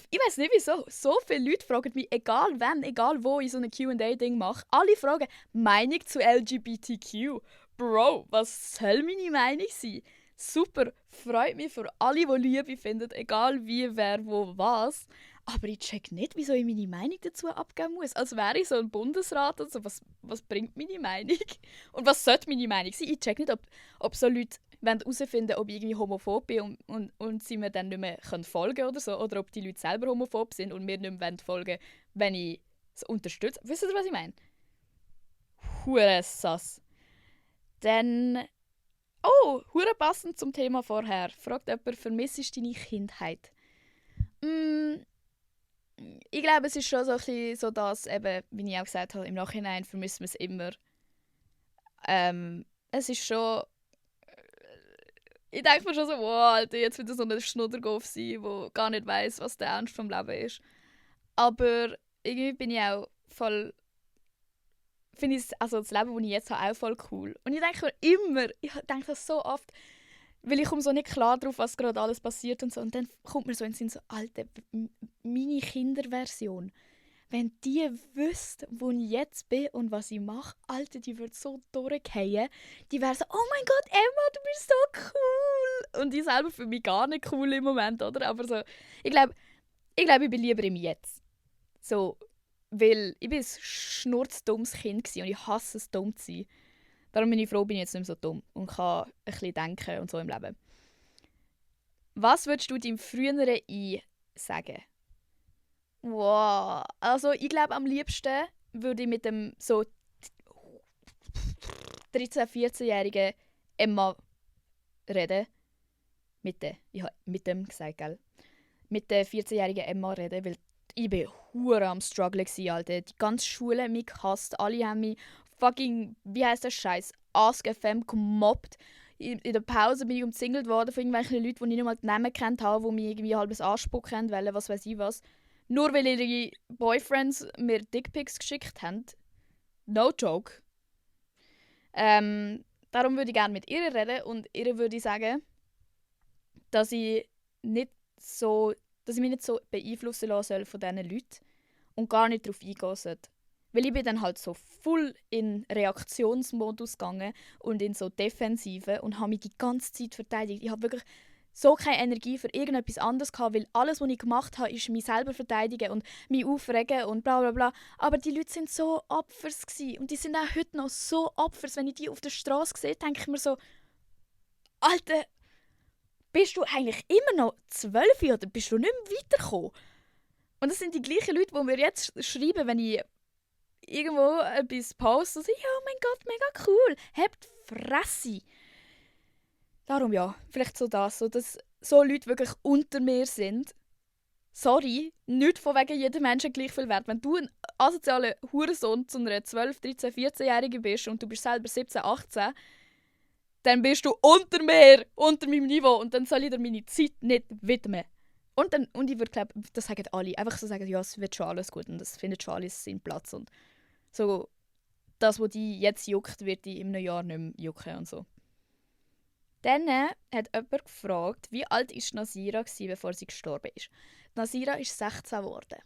Ich weiß nicht wieso. So viele Leute fragen mich, egal wann, egal wo ich so ein Q&A-Ding mache, alle fragen Meinung zu LGBTQ. Bro, was soll meine Meinung sein? Super, freut mich für alle, die Liebe finden, egal wie, wer, wo, was. Aber ich check nicht, wieso ich meine Meinung dazu abgeben muss. Als wäre ich so ein Bundesrat. Also was bringt meine Meinung? Und was sollte meine Meinung sein? Ich check nicht, ob so Leute herausfinden, ob ich irgendwie homophob bin und sie mir dann nicht mehr folgen können oder so. Oder ob die Leute selber homophob sind und mir nicht mehr folgen, wenn ich es unterstütze. Wisst ihr, was ich meine? Hure sass. Dann... Oh, hure passend zum Thema vorher. Fragt jemand, vermisst du deine Kindheit? Ich glaube, es ist schon so ein bisschen so, dass eben, wie ich auch gesagt habe, im Nachhinein vermissen wir es immer. Es ist schon... Ich denke mir schon so, wow, Alter, jetzt wieder so ein Schnuddergolf sein, der gar nicht weiss, was der Ernst vom Leben ist. Aber irgendwie bin ich auch voll... Finde ich also das Leben, das ich jetzt habe, auch voll cool. Und ich denke mir immer, ich denke das so oft, weil ich komme so nicht klar darauf, was gerade alles passiert und so. Und dann kommt mir so in den Sinn, so, Alter, meine Kinderversion. Wenn die wüsste, wo ich jetzt bin und was ich mache, Alter, die würde so durchgehen. Die wäre so, oh mein Gott, Emma, du bist so cool. Und ich selber für mich gar nicht cool im Moment, oder? Aber so, ich glaube, ich bin lieber im Jetzt. So, weil ich bin ein schnurzdummes Kind gewesen und ich hasse es, dumm zu sein. Darum bin ich froh, bin ich jetzt nicht mehr so dumm und kann ein bisschen denken und so im Leben. Was würdest du deinem früheren Ich sagen? Wow. Also ich glaube, am liebsten würde ich mit dem so 13-, 14-jährigen Emma reden. Ich habe mit dem gesagt, gell? Mit der 14-jährigen Emma reden, weil ich war hure am Struggle gewesen, Alter. Die ganze Schule hat mich gehasst. Alle haben mich fucking, wie heisst das Scheiß, Ask FM gemobbt. In der Pause bin ich umzingelt worden von irgendwelchen Leuten, die ich nicht mal die Namen kennt habe, die mich irgendwie halbes anspucken wollen, was weiß ich was. Nur weil ihre Boyfriends mir Dickpics geschickt haben. No joke. Darum würde ich gerne mit ihr reden und ihr würde ich sagen, dass ich mich nicht so beeinflussen lassen soll von diesen Leuten und gar nicht darauf eingehen sollte. Weil ich bin dann halt so voll in Reaktionsmodus gegangen und in so Defensive und habe mich die ganze Zeit verteidigt. Ich habe wirklich so keine Energie für irgendetwas anderes gehabt, weil alles, was ich gemacht habe, ist mich selber verteidigen und mich aufregen und bla bla bla. Aber die Leute sind so Opfers gewesen. Und die sind auch heute noch so Opfers. Wenn ich die auf der Straße sehe, denke ich mir so, Alter, bist du eigentlich immer noch 12 oder bist du nicht mehr weitergekommen? Und das sind die gleichen Leute, die mir jetzt schreiben, wenn ich irgendwo etwas poste und sagen, ja, oh mein Gott, mega cool, habt Fresse. Darum ja, vielleicht so das, so dass so Leute wirklich unter mir sind. Sorry, nicht von wegen jedem Menschen gleich viel wert. Wenn du ein asozialer Hurensohn zu einer 12, 13, 14-Jährigen bist und du bist selber 17, 18, dann bist du unter mir, unter meinem Niveau und dann soll ich dir meine Zeit nicht widmen. Und ich würde glauben, das sagen alle. Einfach so sagen, ja, es wird schon alles gut und es findet schon alles seinen Platz. Und so, das, was die jetzt juckt, wird die in einem Jahr nicht mehr jucken und so. Dann hat jemand gefragt, wie alt war Nasira, bevor sie gestorben ist. Nasira ist 16 geworden.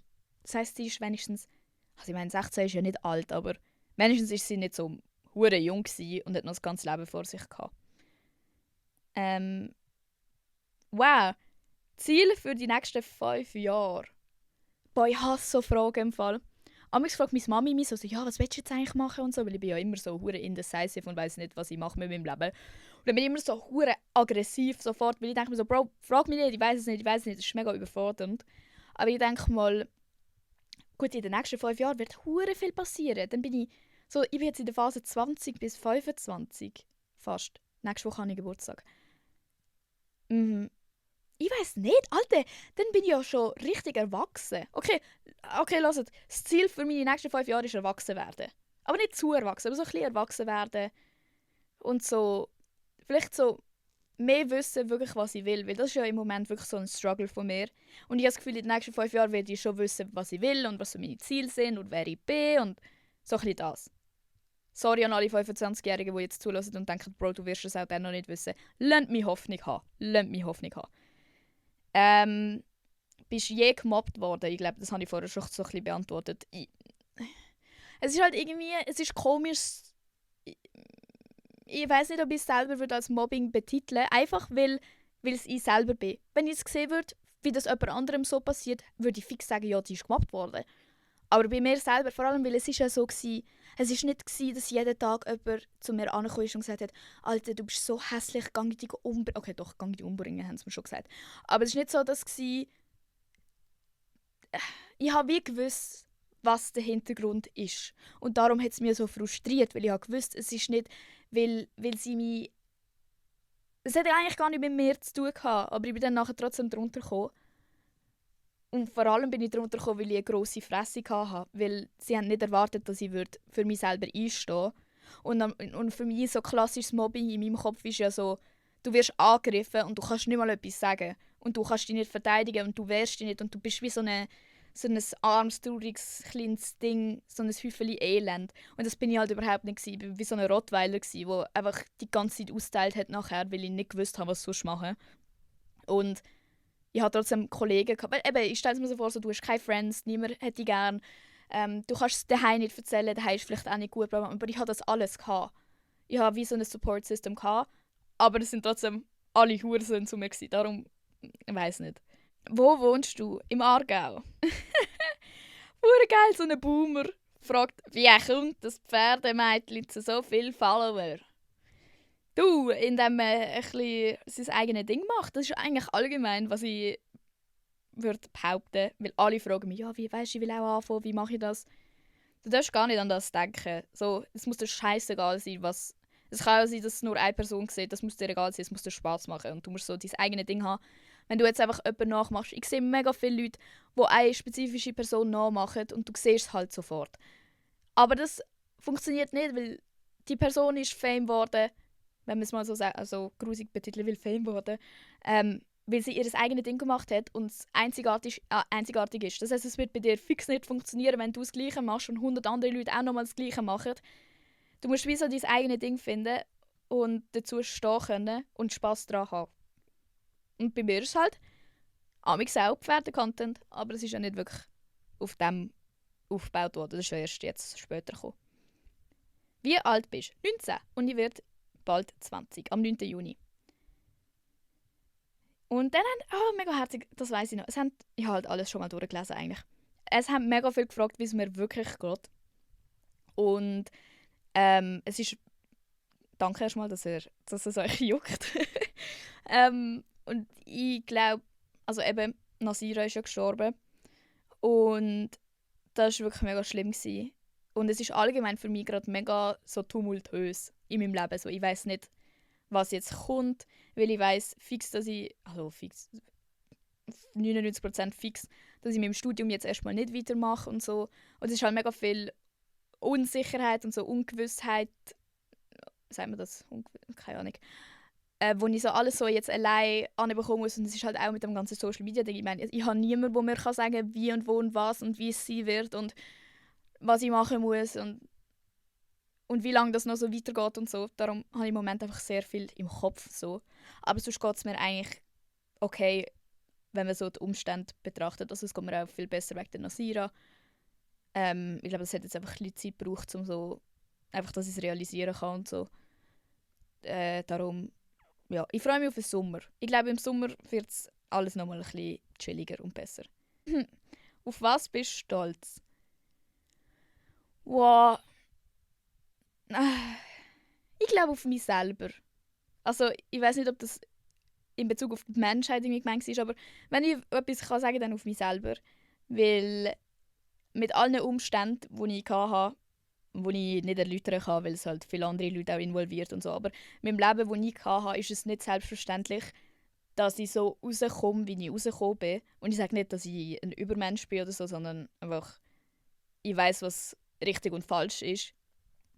Das heisst, sie ist wenigstens... Also ich meine, 16 ist ja nicht alt, aber wenigstens ist sie nicht so hure jung und hat noch das ganze Leben vor sich gehabt. Wow. Ziel für die nächsten 5 Jahre. Boah, ich hasse so Fragen im Fall. Amigs fragt meine Mami mich so, ja, was willst du jetzt eigentlich machen und so, weil ich bin ja immer so hure indecisive und weiss nicht, was ich mache mit meinem Leben. Und dann bin ich immer so hure aggressiv sofort, weil ich denke mir so, Bro, frag mich nicht, ich weiß es nicht, das ist mega überfordernd. Aber ich denke mal, gut, in den nächsten 5 Jahren wird hure viel passieren. Dann bin ich bin jetzt in der Phase 20 bis 25 fast. Nächste Woche habe ich Geburtstag. Ich weiß nicht, Alter, dann bin ich ja schon richtig erwachsen. Okay, hört. Das Ziel für meine nächsten 5 Jahre ist erwachsen werden. Aber nicht zu erwachsen, aber so ein bisschen erwachsen werden. Und so, vielleicht so mehr wissen, wirklich, was ich will. Weil das ist ja im Moment wirklich so ein Struggle von mir. Und ich habe das Gefühl, in den nächsten 5 Jahren werde ich schon wissen, was ich will und was so meine Ziele sind und wer ich bin und so ein bisschen das. Sorry an alle 25-Jährigen, die jetzt zulassen und denken, Bro, du wirst es auch dann noch nicht wissen. Lasst mich Hoffnung haben. Bist du je gemobbt worden? Ich glaube, das habe ich vorher schon so ein bisschen beantwortet. Es ist halt irgendwie, es ist komisch. Ich weiß nicht, ob ich es selber als Mobbing betiteln würde, einfach weil es ich selber bin. Wenn ich es sehen würde, wie das jemand anderem so passiert, würde ich fix sagen, ja, die ist gemobbt worden. Aber bei mir selber, vor allem, weil es ist ja so war, es war nicht, dass jeden Tag jemand zu mir angekommen ist und gesagt hat, Alter, du bist so hässlich, geh dich umbringen. Okay, doch, geh dich umbringen, haben sie mir schon gesagt. Aber es war nicht so, dass ich habe wie gewusst, was der Hintergrund ist. Und darum hat es mich so frustriert, weil ich habe gewusst, es ist nicht, weil sie mich... Es hätte eigentlich gar nicht mit mir zu tun gehabt, aber ich bin dann nachher trotzdem drunter gekommen. Und vor allem bin ich darunter gekommen, weil ich eine grosse Fresse hatte. Weil sie haben nicht erwartet, dass ich für mich selber einstehen würde. Und für mich so klassisches Mobbing in meinem Kopf ist ja so, du wirst angegriffen und du kannst nicht mal etwas sagen. Und du kannst dich nicht verteidigen und du wehrst dich nicht. Und du bist wie so ein armes, trauriges, kleines Ding, so ein Häufchen Elend. Und das bin ich halt überhaupt nicht gewesen. Ich war wie so ein Rottweiler, der einfach die ganze Zeit austeilt hat nachher, weil ich nicht gewusst habe, was sonst machen. Und ich hatte trotzdem Kollegen gehabt. Weil eben, ich stelle es mir so vor, so, du hast keine Friends, niemand hätte dich gern. Du kannst es daheim nicht erzählen, daheim ist vielleicht auch nicht gut, aber ich hatte das alles gehabt. Ich hatte wie so ein Support-System gehabt, aber es sind trotzdem alle Huren zu mir gewesen. Darum, ich weiss nicht. Wo wohnst du? Im Aargau. Hure geil, so ein Boomer fragt, wie kommt das Pferdemädchen zu so vielen Follower? Du, indem man ein bisschen sein eigenes Ding macht. Das ist eigentlich allgemein, was ich würde behaupten. Weil alle fragen mich, ja, wie weisst du, ich will auch anfangen, wie mache ich das? Du darfst gar nicht an das denken. So, es muss dir scheißegal sein, was... Es kann auch sein, dass es nur eine Person sieht, das muss dir egal sein, es muss dir Spass machen. Und du musst so dein eigenes Ding haben. Wenn du jetzt einfach jemanden nachmachst, ich sehe mega viele Leute, die eine spezifische Person nachmachen und du siehst es halt sofort. Aber das funktioniert nicht, weil die Person ist Fame geworden, wenn man es mal so sagt, also grusig betiteln will, Fame geworden, weil sie ihr eigenes Ding gemacht hat und es einzigartig ist. Das heisst, es wird bei dir fix nicht funktionieren, wenn du das Gleiche machst und 100 andere Leute auch nochmal das Gleiche machen. Du musst wie so dein eigenes Ding finden und dazu stehen können und Spass daran haben. Und bei mir ist es halt amigs auch Pferde-Content, aber es ist ja nicht wirklich auf dem aufgebaut worden. Das ist ja erst jetzt später gekommen. Wie alt bist du? 19 und ich werde bald 20, am 9. Juni. Und dann mega herzig, das weiss ich noch. Ich habe halt alles schon mal durchgelesen eigentlich. Es haben mega viel gefragt, wie es mir wirklich geht. Und es ist, danke erstmal, dass es euch juckt. Und ich glaube, also eben, Nasira ist ja gestorben. Und das war wirklich mega schlimm gewesen. Und es ist allgemein für mich gerade mega so tumultös in meinem Leben. So, ich weiß nicht, was jetzt kommt, weil ich weiß fix, dass ich, also fix, 99% fix, dass ich mit dem Studium jetzt erstmal nicht weitermache und so. Und es ist halt mega viel Unsicherheit und so Ungewissheit, sagen wir das? Keine Ahnung. Wo ich so alles so jetzt allein anbekommen muss. Und es ist halt auch mit dem ganzen Social Media Ding. Ich meine, ich habe niemanden, der mir sagen kann, wie und wo und was und wie es sein wird und was ich machen muss und wie lange das noch so weitergeht und so. Darum habe ich im Moment einfach sehr viel im Kopf. So. Aber sonst geht es mir eigentlich okay, wenn man so die Umstände betrachtet. Also es geht mir auch viel besser wegen der Nasira. Ich glaube, das hat jetzt einfach ein bisschen Zeit gebraucht, um so, einfach, dass ich es realisieren kann und so. Darum, ja, ich freue mich auf den Sommer. Ich glaube, im Sommer wird es alles nochmal ein bisschen chilliger und besser. Auf was bist du stolz? Wow. Ich glaube auf mich selber. Also, ich weiß nicht, ob das in Bezug auf die Menschheit irgendwie gemeint ist, aber wenn ich etwas kann sagen, dann auf mich selber. Weil mit allen Umständen, die ich hatte, die ich nicht erläutern kann, weil es halt viele andere Leute auch involviert und so, aber mit dem Leben, das ich hatte, ist es nicht selbstverständlich, dass ich so rauskomme, wie ich rausgekommen bin. Und ich sage nicht, dass ich ein Übermensch bin oder so, sondern einfach, ich weiß, was richtig und falsch ist.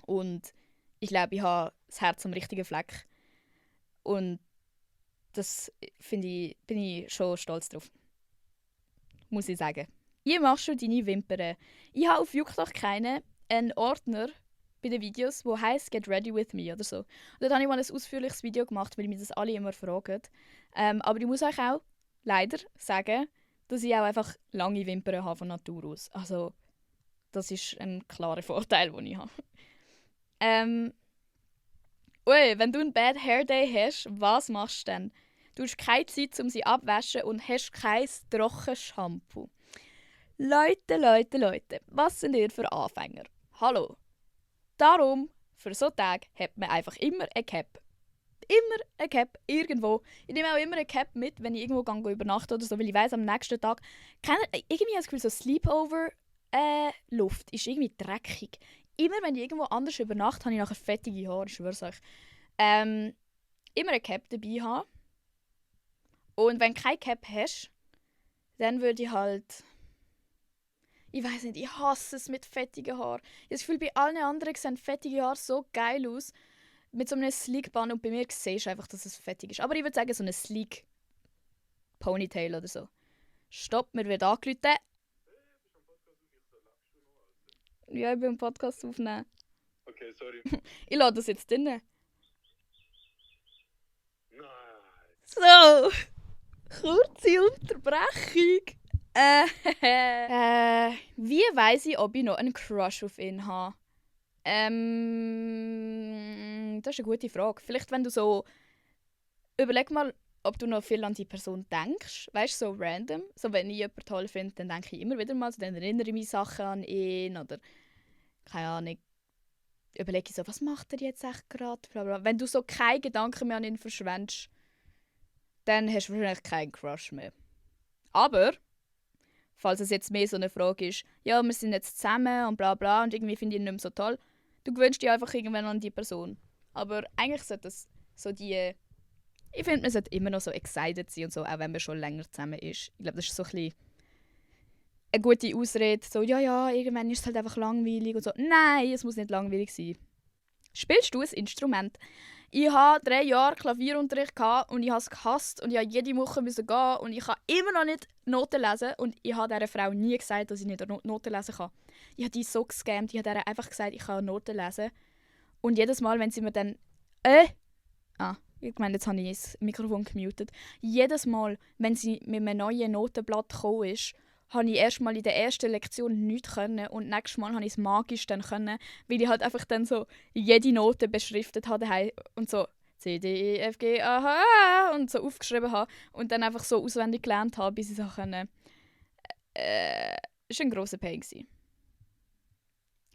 Und ich glaube, ich habe das Herz am richtigen Fleck. Und das bin ich schon stolz drauf. Muss ich sagen. Wie machst du deine Wimpern? Ich habe auf Juckdach keine einen Ordner bei den Videos, wo heißt «Get ready with me» oder so. Und dort habe ich mal ein ausführliches Video gemacht, weil mich das alle immer fragen. Aber ich muss euch auch leider sagen, dass ich auch einfach lange Wimpern habe von Natur aus. Also, das ist ein klarer Vorteil, den ich habe. Wenn du einen Bad Hair Day hast, was machst du dann? Du hast keine Zeit, um sie abwaschen und hast kein trockenes Shampoo. Leute, was sind ihr für Anfänger? Hallo. Darum, für so Tage hat man einfach immer eine Cap. Immer eine Cap, irgendwo. Ich nehme auch immer eine Cap mit, wenn ich irgendwo übernachten oder so, weil ich weiss, am nächsten Tag... Irgendwie habe ich das Gefühl, so Sleepover-Luft ist irgendwie dreckig. Immer wenn ich irgendwo anders übernachte, habe ich nachher fettige Haare, ich schwör's euch. Immer eine Cap dabei haben. Und wenn du keine Cap hast, dann würde ich halt... Ich weiß nicht, ich hasse es mit fettigen Haaren. Ich habe das Gefühl, bei allen anderen sehen fettige Haare so geil aus. Mit so einem Sleek-Band und bei mir siehst du einfach, dass es fettig ist. Aber ich würde sagen, so ein Sleek Ponytail oder so. Stopp, mir wird angerufen. Ja, ich bin einen Podcast aufnehmen. Okay, sorry. Ich lade das jetzt drin. Nein. So, kurze Unterbrechung. Wie weiss ich, ob ich noch einen Crush auf ihn habe? Das ist eine gute Frage. Vielleicht, wenn du so... Überleg mal, ob du noch viel an die Person denkst. Weißt du, so random. So, wenn ich jemanden toll finde, dann denke ich immer wieder mal, so, dann erinnere ich mich Sachen an ihn oder... Keine Ahnung. Überlege ich so, was macht er jetzt echt gerade? Wenn du so keine Gedanken mehr an ihn verschwendest, dann hast du wahrscheinlich keinen Crush mehr. Aber... Falls es jetzt mehr so eine Frage ist, ja, wir sind jetzt zusammen und bla bla und irgendwie finde ich ihn nicht mehr so toll, du gewöhnst dich einfach irgendwann an die Person. Aber eigentlich sollte das so die... Ich finde, man sollte immer noch so excited sein und so, auch wenn man schon länger zusammen ist. Ich glaube, das ist so ein bisschen eine gute Ausrede, so ja, irgendwann ist es halt einfach langweilig und so. Nein, es muss nicht langweilig sein. Spielst du ein Instrument? Ich hatte 3 Jahre Klavierunterricht und ich habe es gehasst und ich musste jede Woche gehen und ich kann immer noch nicht Noten lesen und ich habe dieser Frau nie gesagt, dass ich nicht Noten lesen kann. Ich habe die so gescammt, ich habe ihr einfach gesagt, ich kann Noten lesen und jedes Mal, wenn sie mir dann ich meine, jetzt habe ich das Mikrofon gemutet. Jedes Mal, wenn sie mit einem neuen Notenblatt gekommen ist, habe ich erst mal in der ersten Lektion nichts können und nächstes Mal habe ich es magisch dann können, weil ich halt einfach dann so jede Note beschriftet habe und so C, D, E, F, G, A, H, und so aufgeschrieben habe und dann einfach so auswendig gelernt habe, bis ich es können. Ist ein grosser Pain gewesen.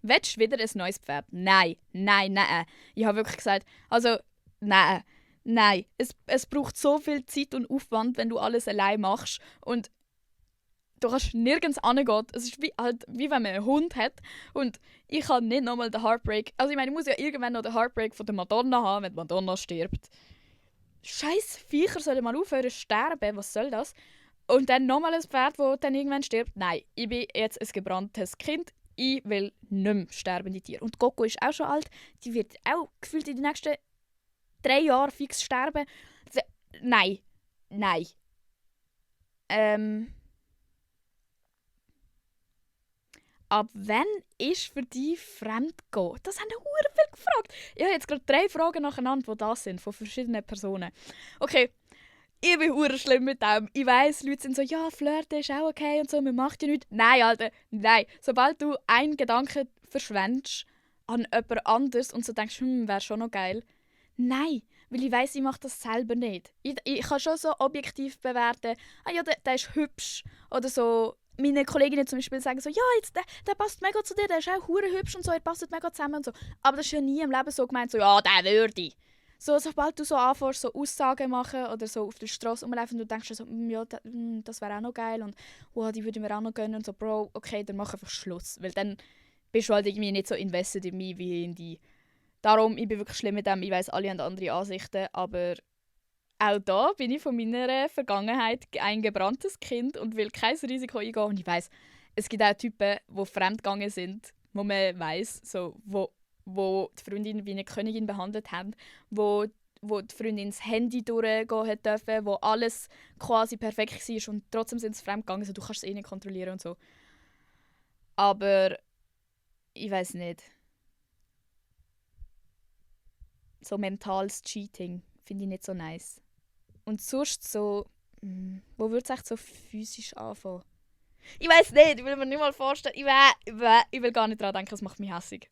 Willst du wieder ein neues Pferd? Nein, nein, nein. Ich habe wirklich gesagt, also, nein, nein. Es braucht so viel Zeit und Aufwand, wenn du alles allein machst. Und du kannst nirgends hingehen. Es ist wie wenn man einen Hund hat. Und ich kann nicht nochmal den Heartbreak. Also, ich meine, ich muss ja irgendwann noch den Heartbreak von der Madonna haben, wenn Madonna stirbt. Scheiß Viecher sollen mal aufhören zu sterben. Was soll das? Und dann nochmal ein Pferd, das dann irgendwann stirbt. Nein, ich bin jetzt ein gebranntes Kind. Ich will nicht mehr sterbende Tiere. Und Coco ist auch schon alt. Die wird auch gefühlt in den nächsten 3 Jahren fix sterben. Nein. Nein. Ab wann ist für dich Fremdgehen? Das haben hure viel gefragt. Ich habe jetzt gerade 3 Fragen nacheinander, die das sind, von verschiedenen Personen. Okay, ich bin hure schlimm mit dem. Ich weiss, Leute sind so, ja, Flirten ist auch okay und so, man macht ja nichts. Nein, Alter, nein. Sobald du einen Gedanken verschwendest an jemand anderes und so denkst, wäre schon noch geil. Nein, weil ich weiss, ich mache das selber nicht. Ich kann schon so objektiv bewerten, ja, der ist hübsch. Oder so, meine Kolleginnen zum Beispiel sagen so, ja, jetzt, der passt mega zu dir, der ist auch hure hübsch und so, ihr passt mega zusammen und so. Aber das ist ja nie im Leben so gemeint, so, ja, der würde. So, sobald du so anfängst, so Aussagen machen oder so auf der Straße rumlaufen und du denkst so, ja, das wäre auch noch geil und wow, die würde mir auch noch gönnen und so, Bro, okay, dann mach einfach Schluss. Weil dann bist du halt irgendwie nicht so invested in mich wie in die. Darum, ich bin wirklich schlimm mit dem, ich weiss, alle haben andere Ansichten, aber auch da bin ich von meiner Vergangenheit ein gebranntes Kind und will kein Risiko eingehen. Und ich weiss, es gibt auch Typen, die fremdgegangen sind, wo man weiss, so, wo die Freundin wie eine Königin behandelt haben, wo die Freundin das Handy durchgehen durfte, wo alles quasi perfekt war und trotzdem sind sie fremdgegangen, also du kannst es eh nicht kontrollieren und so. Aber ich weiß nicht. So mentales Cheating finde ich nicht so nice. Und sonst so, wo würde es echt so physisch anfangen? Ich weiß nicht, ich will mir nicht mal vorstellen, ich will gar nicht daran denken, das macht mich hässig.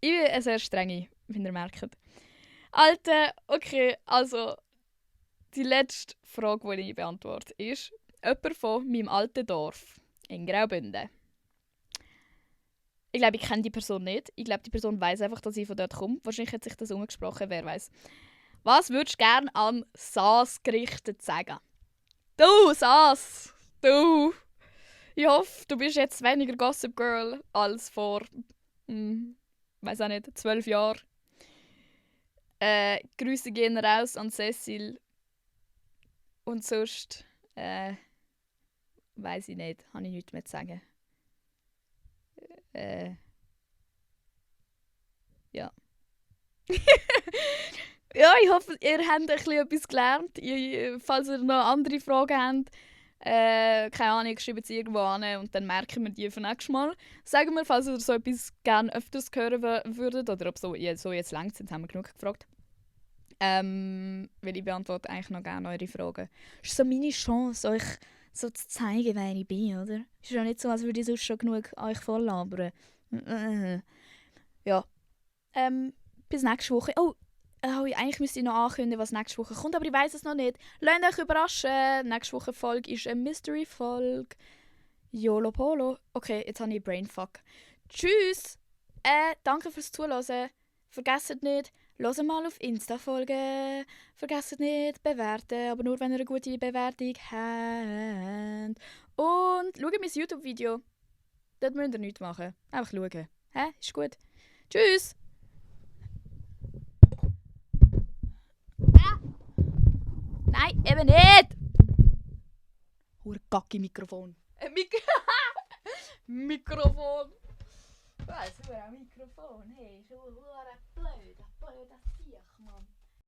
Ich bin eine sehr strenge, wie ihr merkt. Alter, okay, also die letzte Frage, die ich beantworte, ist jemand von meinem alten Dorf in Graubünden. Ich glaube, ich kenne die Person nicht. Ich glaube, die Person weiß einfach, dass ich von dort komme. Wahrscheinlich hat sich das umgesprochen, wer weiß. Was würdest du gerne an Saas gerichtet sagen? Du, Saas! Du! Ich hoffe, du bist jetzt weniger Gossip Girl als vor, weiß auch nicht, 12 Jahren. Grüße gehen raus an Cecil. Und sonst, weiß ich nicht, habe ich nichts mehr zu sagen. Ja. Ja, ich hoffe, ihr habt ein bisschen etwas gelernt. Falls ihr noch andere Fragen habt, keine Ahnung, schreibt sie irgendwo an und dann merken wir die für nächstes Mal. Sagen wir, falls ihr so etwas gerne öfters hören würdet oder ob so jetzt lang sind, haben wir genug gefragt. Weil ich beantworte eigentlich noch gerne eure Fragen. Das ist so meine Chance, euch so zu zeigen, wer ich bin, oder? Ist ja nicht so, als würde ich sonst schon genug euch voll labern. Ja. Bis nächste Woche. Oh, eigentlich müsste ich noch ankündigen, was nächste Woche kommt, aber ich weiß es noch nicht. Lasst euch überraschen. Nächste Woche Folge ist eine Mystery-Folge. YOLO Polo. Okay, jetzt habe ich Brainfuck. Tschüss! Danke fürs Zuhören. Vergesst nicht, hört mal auf Insta folgen. Vergesst nicht, bewerten, aber nur wenn ihr eine gute Bewertung habt. Und schaut mein YouTube-Video. Dort müsst ihr nichts machen. Einfach schauen. Ist gut. Tschüss! Nein, eben nicht! Kacke Mikrofon. Mikrofon! Was, auch Mikrofon? Hey, so blöder Viech, Mann.